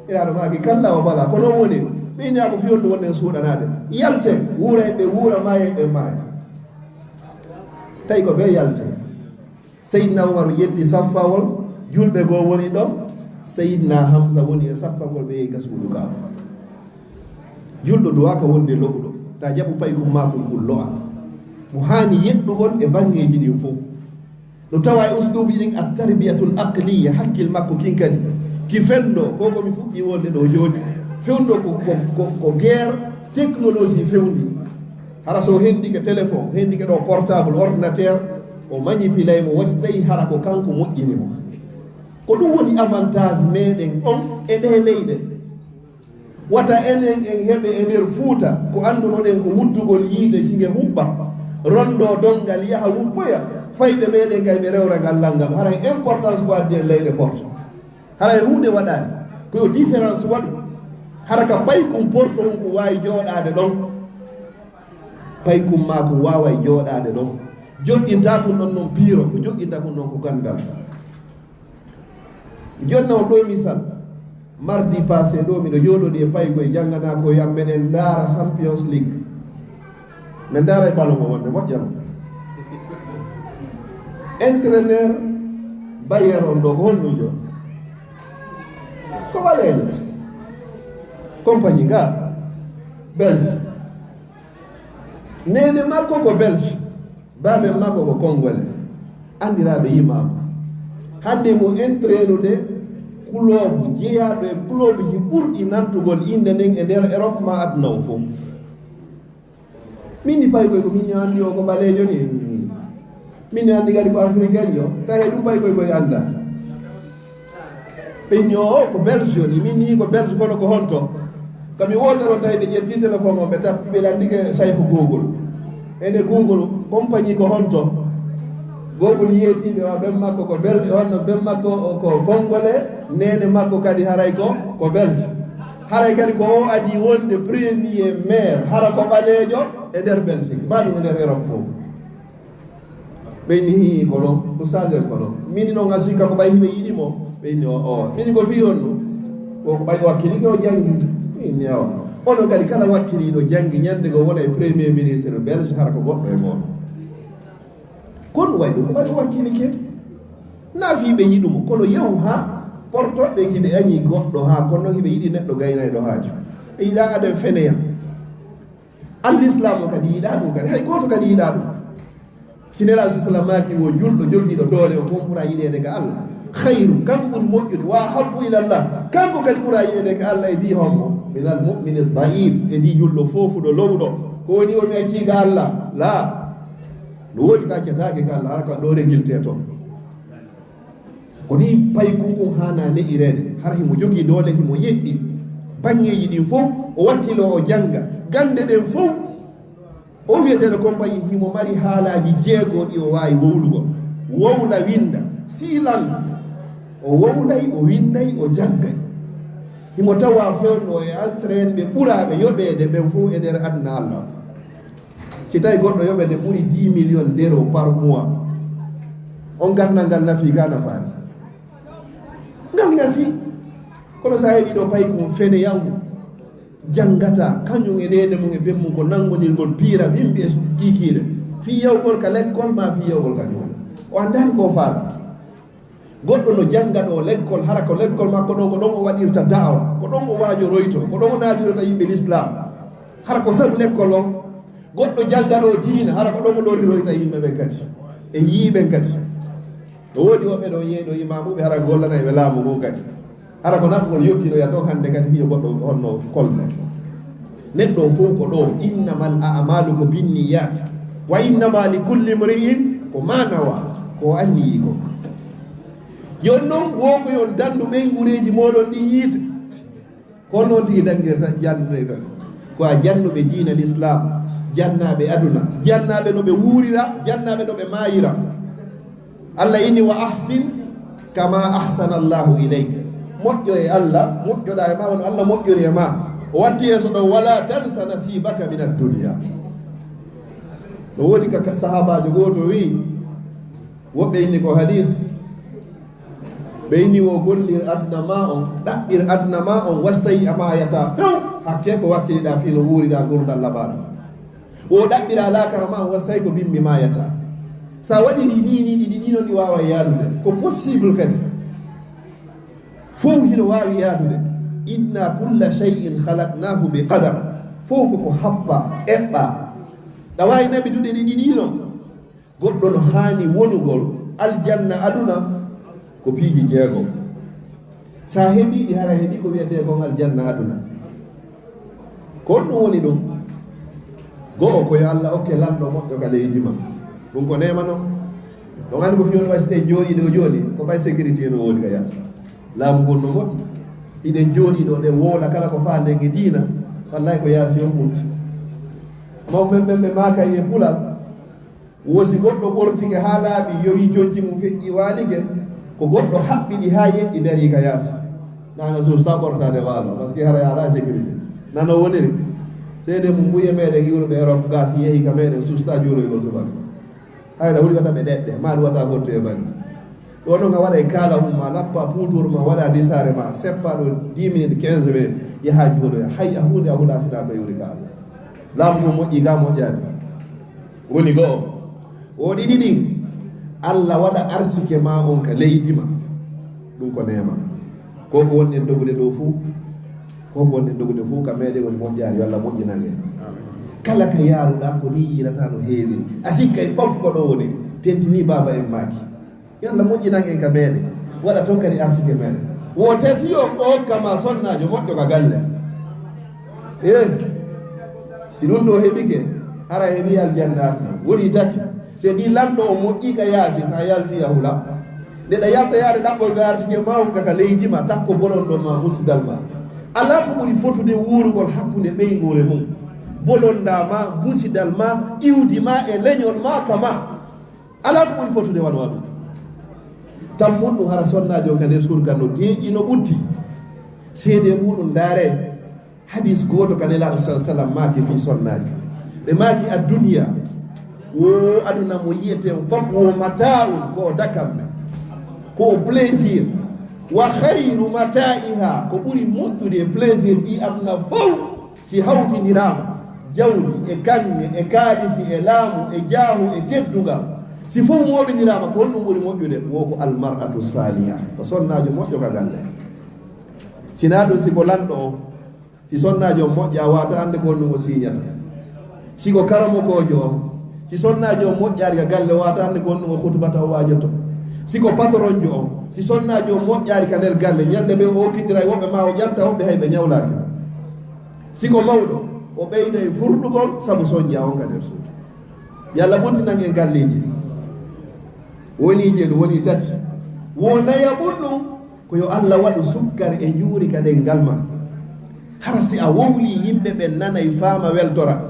Nelaaɗo maaki, "Kalla wa bala, ko non woni." Ɓe inni, "A ko fii honɗum wonɗen suuɗanaade? Yalten, wuura e ɓe wuura, maaya e ɓe maaya." Tawi ko ɓe yalti. Seydina Umaru ƴetti saffawol, julɓe goo woni ɗo. Seydina Hamsa woni e saffagol, ɓe yehi ka suudu Kaaba. Julɗo duwaaka wonde lo'uɗo, ta jaɓu paykun maakun kun lo'a. Mo haani yeɗɗugol e baŋŋeeji ɗin fow. No tawa e usluubi ɗin, at-tarbiyatul aqliya, hakkil makko kin kadi. Ki fenndo, ko ko mi fuɗɗi wolde ɗo jooni. Fewndo ko, ko, ko, ko guerre technologie fewndi. Hara so hendike téléphone, hendike ɗo portable, ordinateur, o manipulay mo, wasi tawi hara ko kanko moƴƴini mo. Ko ɗum woni avantage meɗen on e ɗe leyɗe. Wata enen en heɓe e nder Fuuta ko anndunoɗen ko wuttugol yiite si nge huɓɓa, rondo donngal yaha wuppoya, fayɓe meɗen kay ɓe rewra ngal langal. Haray importance ko addi e leyɗe porto. Haray huunde waɗaani. Ko yo différence waɗu. Hara ka paykun porto on ko waawi jooɗaade ɗon. Paykun maa ko waaway jooɗaade ɗon. Joɗɗintaa kun ɗon non piiro, ko joɗɗinta kun ɗon ko ganndal. Jonna on ɗo misal. Mardi passé ɗo miɗo jooɗoɗi e paykoy jannganaa ko yam meɗen ndaara Champions League. Men ndaara e ballon mo wonde moƴƴa non. Entraîneur Bayern on ɗo ko honɗum jo? Ko ɓaleejo. Compagnie ga Belge. Neene makko ko Belge. Baaben makko ko Kongole. Anndiraaɓe yimaama. Hannde mo entraînude kuloobu jeyaaɗo e kuloobuji ɓurɗi nantugol innde nden e nder Europe ma aduna on fof. Min ni paykoy ko min ni anndi o ko ɓaleejo ni. Min ni anndi kadi ko africain jo. Tawi ɗum paykoy koye annda. Ɓe ñoo ko Belge woni, min ni ko Belge kono ko honto? Ko mi wondoro tawi ɓe ƴetti téléphone on, ɓe tappi, ɓe landike Sayfu Google. Ene Google compagnie ko honto? Google yeetiɓe wa ben makko ko Belge, wonno ben makko o ko Congolais, neene makko kadi haray ko, ko Belge. Haray kadi ko o adi wonde premier maire, hara ko ɓaleejo e nder Belgique, ma ɗum e nder Europe fof. Ɓe inni, "Hii, ko non, ustaas en ko non." Min non a sikka ko ɓay hiɓe yiɗi mo. Ɓe inni, "O, o." Min ko fii on ɗum. Ko ko ɓay wakkili ko janngi. Min inni, "Awa." Onon kadi kala wakkiliiɗo janngi ñannde go wona e premier ministre Belge hara ko goɗɗo e mooɗon. Kon wayi ɗum ko ɓay wakkili ke. Na fii ɓe yiɗu mo, kono yewu haa porto ɓe hiɓe añi goɗɗo haa kono hiɓe yiɗi neɗɗo gaynayɗo haaju. Ɓe yiɗa aden feneya. Al-Islaam o kadi yiɗaa ɗum kadi, hay gooto kadi yiɗaa ɗum. Si Nelaaɗo sallallahu alayhi wa sallam maaki wo julɗo jogiiɗo doole o, ko on ɓura yiɗeede ka Allah. Khayru, kanko ɓuri moƴƴude, wa ahabbu ila Allah, kanko kadi ɓura yiɗeede ka Allah e dii hombo, min al mu'mini daif, e dii julɗo foofuɗo lowɗo. Ko woni o mi accii ka Allah? Laa. No woodi ka accataake ka Allah, hara ko ɗo résulté toon. Ko nii payku ngun haanaa ne'ireede. Hara himo jogii doole, himo yeɗɗi baŋŋeeji ɗin fow, o wakkiloo, o jannga gannde ɗen fow. O wi'eteeɗo Kompañi himo mari haalaaji jeego ɗi o waawi wowlugol. Wowla, winnda, siilan. O wowlay, o winnday, o janngay. Himo tawaa fewndo e entrain ɓe ɓuraaɓe yoɓeede ɓen fow e nder aduna Allah. Si tawi goɗɗo yoɓete ɓuri dix millions d'euros par mois, on ganndal ngal nafii ka nafaani? Ngal nafii. Kono sa heɓi ɗo payku feneyangu, janngata, kañum e neene mum e ben mum ko nanngodirgol piira bimbi e kiikiiɗe, fii yawgol ka lekkol ma fii yawgol ka juuɗe. O anndaani ko faala. Goɗɗo no jannga ɗo lekkol, hara ko lekkol makko ɗo, ko ɗon o waɗirta da'awa, ko ɗon o waajoroyto, ko ɗon o naadirta yimɓe Lislaam. Hara ko sabu lekkol on. Goɗɗo jannga ɗo diina, hara ko ɗon o lorriroyta yimɓe ɓen kadi, e yiiɓen kadi. No woodi woɓɓe ɗo yeeyɗo imaamuɓe, hara gollanay ɓe laamu ngun kadi. Hara ko nafgol yottinoya ɗon hannde kadi, hiyo goɗɗo honno kolno. Neɗɗo fow ko ɗo, innamal a'malu ko binniyat, wa innama li kulli mri'in ko ma nawa, ko o anniyi ko. Jooni non, wo ko yon dandu ɓeynguureeji mooɗon ɗin yiite. Ko non tigi danngirta, jannirta. Ko a jannuɓe diina Lislaam, jannaaɓe aduna, jannaaɓe no ɓe wuurira, jannaaɓe no ɓe maayira. Allah inni, "Wa ahsin kama ahsana Allahu ilayk." Moƴƴo e Allah, moƴƴoɗaa e ma, wano Allah moƴƴori e ma. O watti yeeso ɗon, "Wala tansa nasibaka min ad-dunya." No woodi ka, ka sahaabaajo gooto wi'i, woɓɓe inni ko hadiis, ɓe inni wo gollir aduna ma on, ɗaɓɓir aduna ma on, wastayi a maayata few, hakke ko wakkiliɗaa fii no wuuriɗaa ngurndan labaaɗo. Wo ɗaɓɓira laakara ma on, wastayi ko bimbi maayata. Sa waɗiri ni, ni, ɗiɗi ɗi non ɗi waaway yaadude. Ko possible kadi. Fow hino waawi yaadude. Inna kulla shay'in khalaqnahu bi qadar. Fow ko ko happa, eɓɓa. Ɗa waawi naɓidude ɗiɗi ɗi non. Goɗɗo no haani wonugol aljanna aduna ko piiji jeego. Sa heɓii ɗi, hara heɓii ko wi'etee kon aljanna aduna. Ko honɗum woni ɗum? Go'o, ko yo Allah okke lanɗo moƴƴo ka leydi ma. Ɗum ko neema non. Ɗon anndi ko fii on wayi si tawii jooɗiiɗo o jooɗii, ko ɓay sécurité no woodi ka yaasi. Laamu ngun no moƴƴi. Hiɗen jooɗii ɗo, ɗen wowla kala ko faanden e diina. Wallahi ko yaasi on ɓurti. Mawɓe ɓen ɓe maaka e pulal. Wo si goɗɗo ɓortike haa laaɓi, yowi conci mum feƴƴi waalike, ko goɗɗo haɓɓi ɗi haa yeɗɗi darii ka yaasi. Nana suusta ɓortaade waalo, parce que hara alaa sécurité. Nano woniri. Seede mum mbuye meɗen iwruɓe Europe gas yehi ka meɗen suusta juuloygol subaka. Hayɗa huli wata ɓe ɗeɗɗe, maa ɗum wata fottu e bani. Ɗo noon a waɗa e kaala mum ma, lappa puutur ma, waɗa disaare ma, seppa ɗo dix minutes, quinze minutes, yaha juuloya. Hay a huunde a hula sina ko iwri ka Allah. Laamu ngun moƴƴi ga moƴƴaani. Woni go'o. O ɗiɗi ɗin, Allah waɗa arsike ma on ka leydi ma. Ɗum ko neema. Ko ko wonɗen dogude ɗo fuu, ko ko wonɗen dogude fuu ka meɗen woni moƴƴaari, yo Allah moƴƴinan en. Kala ka yaaruɗaa ko nii yi'irata no heewiri. A sikkay fof ko ɗo woni, tentinii baaba en maaki. Yo Allah moƴƴinan en ka meɗen, waɗa toon kadi arsike meɗen. Wo tati yo o hokka ma sonnaajo moƴƴo ka galle. Eh, si ɗum ɗo heɓike, hara heɓi aljanna aduna. Woni tati. Se ɗi lanɗo o moƴƴi ka yaasi, sa yalti a hula. Nde ɗa yalta yaade ɗaɓɓol ga arsike ma hokka ka leydi ma, takko bolonɗo ma, musidal ma. Alaa ko ɓuri fotude wuurugol hakkunde ɓeynguure mum. Bolonda ma, musidal ma, iwdi ma e leñol ma ka ma. Alaa ko ɓuri fotude wano ɗum. Tammun ɗum hara sonnaajo ka nder surga no deeƴi no ɓutti. Seede muɗum ndaare hadis gooto ka Nelaaɗo sal sallam maaki fii sonnaajo. Ɓe maaki adduniya wo aduna mo yi'eten fof wo mata'un ko o dakamme. Ko o plaisir. Wa khayru mata'iha ko ɓuri moƴƴude e plaisir ɗi aduna fof. Si hawtindiraama, jawdi e kaŋŋe e kaalisi e laamu e jaahu e teddungal, si fof mooɓindiraama, ko honɗum ɓuri moƴƴude? Wo ko almar'atu saaliha, ko sonnaajo moƴƴo ka galle. Sinaa ɗum, si ko lanɗo on, si sonnaajo on moƴƴaa, waata annde ko honɗum o siiñata. Si ko karamokoojo on, si sonnaajo on moƴƴaari ka galle, wata annde ko honɗum o khutbata o waajoto. Si ko patronjo on, si sonnaajo on moƴƴaari ka nder galle, ñande ɓe o okkitiray woɓɓe ma o ƴanta woɓɓe hay ɓe ñawlaaki. Si ko mawɗo, o ɓeyday furɗugol sabu sonja on ka nder suudu. Yo Allah ɓurtinan en galleeji ɗi. Woni je ɗum woni tati. Wo nayaɓun ɗum ko yo Allah waɗu sukkar e njuuri ka ɗenngal ma. Hara si a wowlii yimɓe ɓen nanay faama weltora.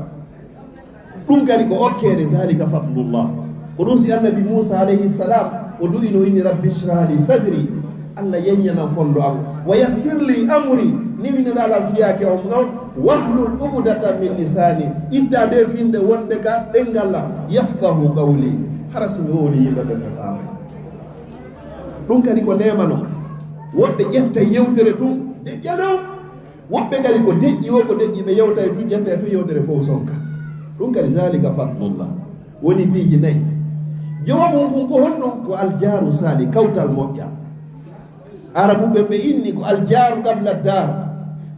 Ɗum kadi ko okkeede, zalika fadlullah. Ko ɗum si annabi Muusa alayhi salam o du'ino inni rabbi shrah li sadri. Allah yeññanan fondo am. Wa yassir li amri. Niwinanaa lan fiyaake on ngon. Wahlul uqdatan min lisani. Itta nde finde wonde ka ɗenngal lan. Yafqahu qawli. Hara si mi wowlii yimɓe ɓen ɓe faamay. Ɗum kadi ko neema non. Woɓɓe ƴetta yewtere tun, deƴƴa non. Woɓɓe kadi ko deƴƴi wo, ko deƴƴi ɓe yewtay tun, ƴetta e tun yewtere fof sonka. Ɗum kadi zalika fadlullah. Woni piiji nayi. Jowa mum kun ko honno? Ko aljaaru sali, kawtal moƴƴa. Arabu ɓe ɓe inni ko aljaaru qabla daar.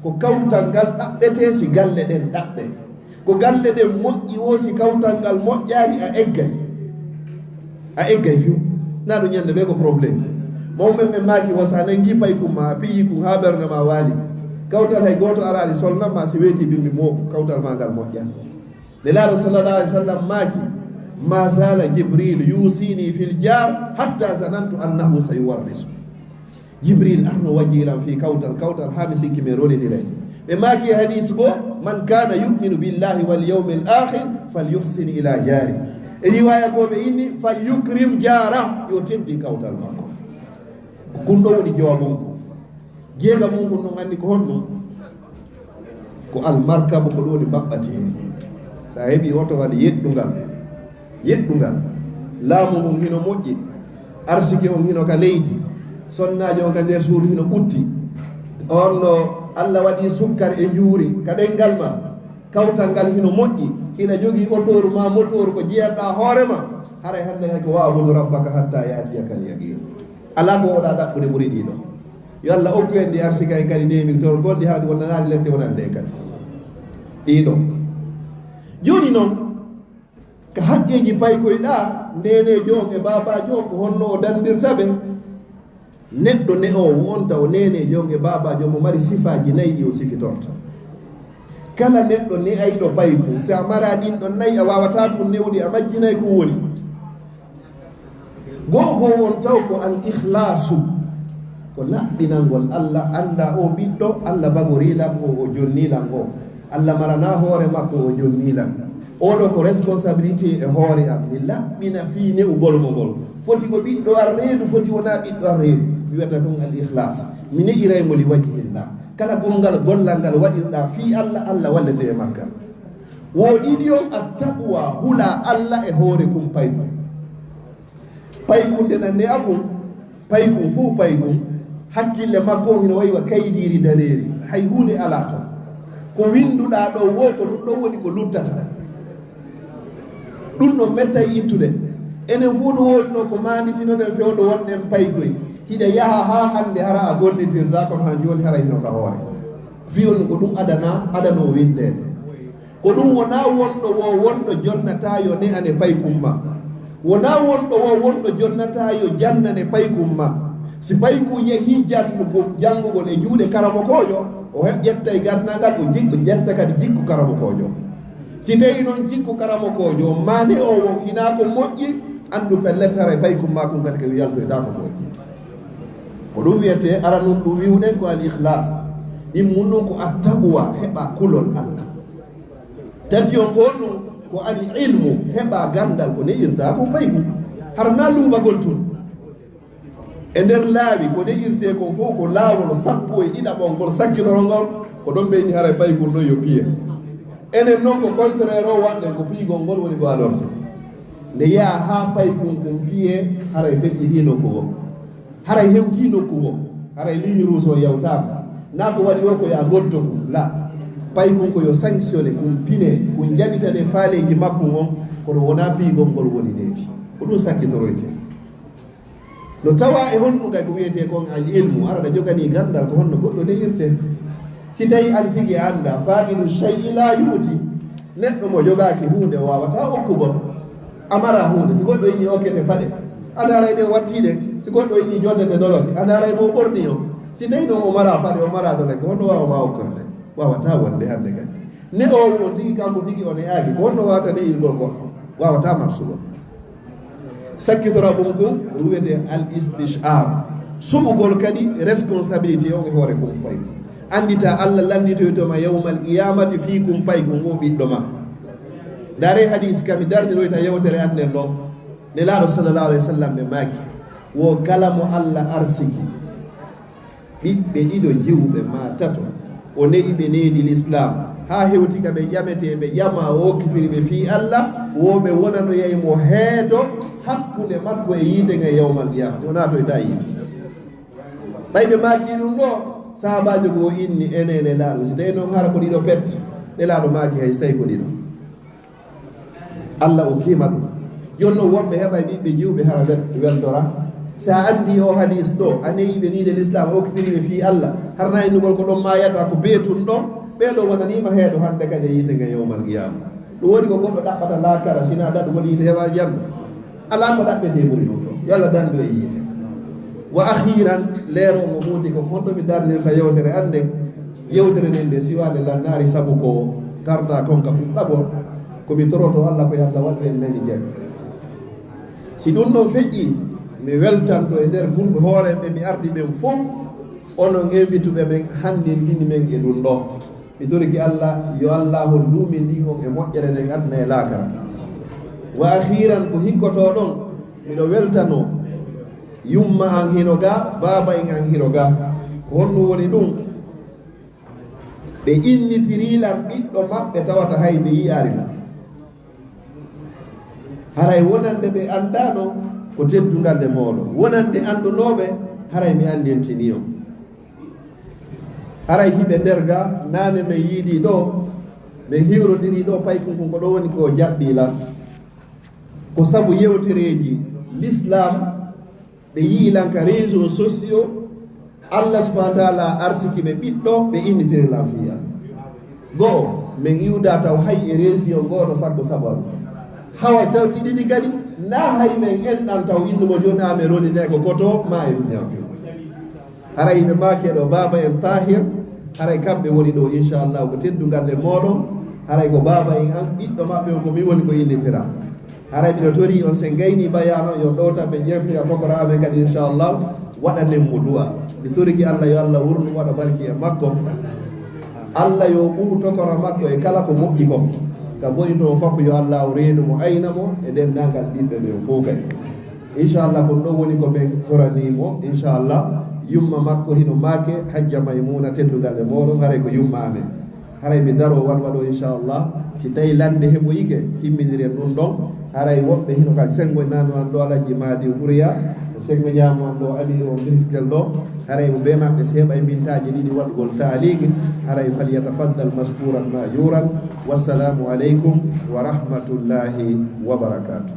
Ko kawtal ngal ɗaɓɓete si galle ɗen ɗaɓɓe. Ko galle ɗen moƴƴi wo si kawtal ngal moƴƴaali a eggay. A eggay fiw. Na ɗum ñande ɓe ko problème. Mawɓe ɓe maaki wo sa nangi paykun ma a piyi kun ha ɓernde ma waali. Kawtal hay gooto araali solnan ma si weeti bimbi mo kawtal ma ngal moƴƴa. Nelaaɗo sallallahu alaihi wasallam maaki ma zala Jibril yusini fil jar hatta zanantu annahu sayuwarrisu. Jibril arno wajilan fii kawtal, kawtal haa mi sikki mi ronidire. Ɓe maaki e hadiis goo, man kana yu'minu billahi wal yawmil akhir falyuhsin ila jari. E riwaya goo ɓe inni falyukrim jara, yo teddi kawtal makko. Ko kun ɗo woni jawabun ko. Jeega mun kun ɗon anndi ko honno? Ko almarkabu, ko ɗum woni mbaɓɓateeri. So a heɓii oto walla yeɗɗungal, yeɗɗungal, laamu ngun hino moƴƴi, arsike on hino ka leydi, sonnaajo on ka nder suudu hino ɓutti, on no Allah waɗi sukkar e njuuri ka ɗenngal ma, kawtal ngal hino moƴƴi, hiɗa jogii otoor ma motoor ko jiyanɗaa hoore ma, haray hannde hay ko wa'budu rabbaka hatta ya'tiyakal yaqiin. Alaa ko wooɗaa ɗaɓɓude ɓuri ɗii ɗoo. Yo Allah okku en ɗi arsika en kadi ndeemi toon golɗi haa ɗi wonanaali lette wonande en kadi. Ɗii ɗoo. Jooni noon, ka haqqeeji paykoyɗaa, neeneejo on e baabaajo on, ko honno o danndirta ɓe? Neɗɗo ne'oowo on taw neeneejo on e baabaajo on mo mari sifaaji nayi ɗi o sifitorta. Kala neɗɗo ne'ayɗo paykun, si a maraa ɗin ɗon nayi, a waawataa kun ne'ude, a majjinay kun woni. Goo goo on taw ko al ikhlaasu, ko laɓɓinangol Allah, annda o ɓiɗɗo, Allah bagorii lan o, o jonnii lan o. Allah maranaa hoore makko, o jonnii lan. Oo ɗoo ko responsabilité e hoore am, mi laɓɓina fii ne'ugol mo ngol. Foti ko ɓiɗɗo an reedu, foti wonaa ɓiɗɗo an reedu. Mi wiyata ɗum al ikhlaas. Mi ne'iray mo li wajhillah. Kala gonngal gollal ngal waɗirɗaa fii Allah, Allah wallete e maggal. Wo ɗiɗi on, at-taqwa, hulaa Allah e hoore kun paykun. Paykun nde nanne akun, paykun fof paykun, hakkille makko on hino wayi wa kaydiiri daneeri, hay huunde alaa ton. Ko winnduɗaa ɗon woo, ko ɗum ɗon woni ko luttata. Ɗum ɗon mettay ittude. Enen fof ɗo woodunoo ko maanditinoɗen fewndo wonɗen paykoy. Hiɗa yaha haa hannde hara a gollitirtaa, kono haa jooni hara hino ka hoore. Fii on ko ɗum adana, adanoo winndeede. Ko ɗum wonaa wonɗo woo wonɗo jonnataa yo ne'ane paykun ma. Wonaa wonɗo woo wonɗo jonnataa yo jannane paykun ma. Si paykun yehii jannugo-, janngugol e juuɗe karamokoojo, o he-, ƴettay ganndal ngal, o ji-, o ƴetta kadi jikku karamokoojo. Si tawii noon jikku karamokoojo on maa ne'oowo on hinaa ko moƴƴi, anndu pellet haray paykun maa kun kadi ko yaltoytaa ko moƴƴi. Ko ɗum wiyetee, aranun ɗum wi'uɗen ko al ikhlaas. Ɗimmun ɗum ko at-taqwa, heɓa kulol Allah. Tati on ko honɗum? Ko al ilmu, heɓa ganndal ko ne'irtaa ko paykun. Hara naa luubagol tun. E nder laawi ko ne'irtee kon fof ko laawol sappo e ɗiɗaɓol ngol sakkitorol ngol, ko ɗon ɓe inni haray paykun ɗon yo piye. Enen noon ko contraire o waɗɗen, ko piygol ngol woni ko alorte. Nde yaha haa paykun kun piye, haray feƴƴitii nokku goo. Haray hewtii nokku goo. Haray ligne rouge o yawtaama. Naa ko waɗi o ko yaa ngotto kun. La. Paykun ko yo sanctionné, kun pine, kun jaɓitane faaleeji makkun on, kono wonaa piygol ngol woni neeti. Ko ɗum sakkitoroytee. No tawaa e honɗum kay ko wiyetee kon al ilmu, aɗa joganii ganndal ko honno goɗɗo ne'irtee. Si tawii an tigi a anndaa, faaqidu shay'i laa yu'ti, Neɗɗo mo jogaaki huunde waawataa okkugol. A maraa huunde, si goɗɗo inni okkete paɗe, a ndaaray ɗe wattiiɗe. Si goɗɗo inni jollete doloke, a ndaaray mo ɓorni on. Si tawii noon o maraa paɗe, o maraa doloke, ko honno waawa ma okkorde? Waawataa wonde hannde kadi. Ne o won tigi, kanko tigi o ne'aaki, ko honno waawata ne'irgol goɗɗo? Waawataa marsugol. Sakkitora ɗum ko wiyetee al istishar. Suɓugol kadi responsabilité on e hoore kumpay. Anndita Allah lannditoyto ma yawmal qiyamati fii kumpay ko ngu ɓiɗɗo ma. Ndaaree hadis ka mi darniroyta yewtere an nden ɗo. Nelaaɗo sallallahu alayhi wa sallam ɓe maaki, wo kala mo Allah arsiki ɓiɓɓe ɗiɗo jiwɓe maa tato, o ne'i ɓe needi Lislaam, haa hewti ka ɓe ƴametee, ɓe ƴama o okkitiri ɓe fii Allah, wo ɓe wonanoyay mo heedo hakkunde makko e yiite ngen yawmal qiyamati, o naatoytaa yiite. Ɓay ɓe maaki ɗum ɗo, sahaabaajo goo inni, ene, Nelaaɗo, si tawii noon hara ko ɗiɗo pet? Nelaaɗo maaki, hay si tawii ko ɗiɗo. Allah okkii ma ɗum. Jooni non woɓɓe heɓay ɓiɓɓe jiwɓe hara wel-, weltora. Si a anndi o hadis ɗo, a ne'i ɓe needi Lislaam, a okkitiri ɓe fii Allah, hara na innugol ko ɗon maayata ko beetun ɗon, ɓee ɗoo wonanii ma heedo hannde kadi e yiite ngen yawmal qiyama. Ɗum woni ko goɗɗo ɗaɓɓata laakara, si na daɗugol yiite heɓa aljanna. Alaa ko ɗaɓɓetee ɓuri ɗum ɗo. Yo Allah danndu e yiite. Wa akhiran, leero mo muuti ko honto mi darnirta yewtere an nden. Yewtere nden nde siwaade lannaari sabu ko tarda kon ka fuɗɗagol. Ko mi toroto Allah ko yo Allah waɗu en nani jam. Si ɗum ɗon feƴƴi, mi weltanto e nder gulɗo hoore ɓe mi ardi ɓen fof, onon invituɓe ɓen hanndintini men e ɗum ɗo. Mi toriki Allah, yo Allah on duumindin on e moƴƴere nden aduna e laakara. Wa akhiran, ko hikkotoo ɗon, miɗo weltanoo yumma an hino ga, baaba en an hino ga. Ko honno woni ɗum? Ɓe innitirii lan ɓiɗɗo maɓɓe tawata hay ɓe yi'aali lan. Haray wonande ɓe anndaano ko teddungal e mooɗon. Wonande anndunooɓe, haray mi anndintinii on. Haray hiɓe nder ga, naane men yiidii ɗo, men hiwrondirii ɗo, paykun kun ko ɗo woni ko jaɓɓii lan. Ko sabu yewtereeji Lislaam, ɓe yi'i lan ka réseaux sociaux, Allah subhanahu wa ta'ala arsiki ɓe ɓiɗɗo, ɓe innitiri lan fii an. Go'o, men iwdaa taw hay e région go'oto sakko sabaru. Hawa tawti ɗiɗi kadi, na hay men enɗan taw innumo jooni a men roni ne ko koto ma e miñan fii. Haray ɓe maaki ɗo baaba en Tahir, haray kamɓe woni ɗo, inchallah, ko teddungal e mooɗon. Haray ko baaba en an, ɓiɗɗo maɓɓe on ko min woni ko innitira. Haray miɗo torii on, si en gaynii bayaanu on, yo ɗowta ɓe ƴeewtoya tokora amen kadi, inchallah, waɗanen mo du'a. Mi toriki Allah, yo Allah wurnu waɗa barki e makko. Allah yo ɓuru tokora makko e kala ko moƴƴi kon. Ka boni toon fof, yo Allah o reenu mo, ayna mo e denndaangal ɓiɓɓe ɓen fof kadi. Inchallah, ko ɗum ɗo woni ko men toranii mo. Inchallah, yumma makko hino maake, Hajja Maymuna, teddungal e mooɗon, haray ko yumma amen. Haray mi daroo wan waɗo, inchallah. Si tawi lande heɓoyike, timminiren ɗum ɗon. Haray woɓɓe hino ka senngo nanu an ɗo, Alhaji Madi Huriya, senngo ñaamo an ɗo, Amiru on Briskel ɗo. Haray mo bee maɓɓe si heɓay mintaaji ɗiɗi waɗugol taaliki. Haray falyatafaddal mashkuran majuran. Wassalamu aleykum wa rahmatullahi wa barakatuh.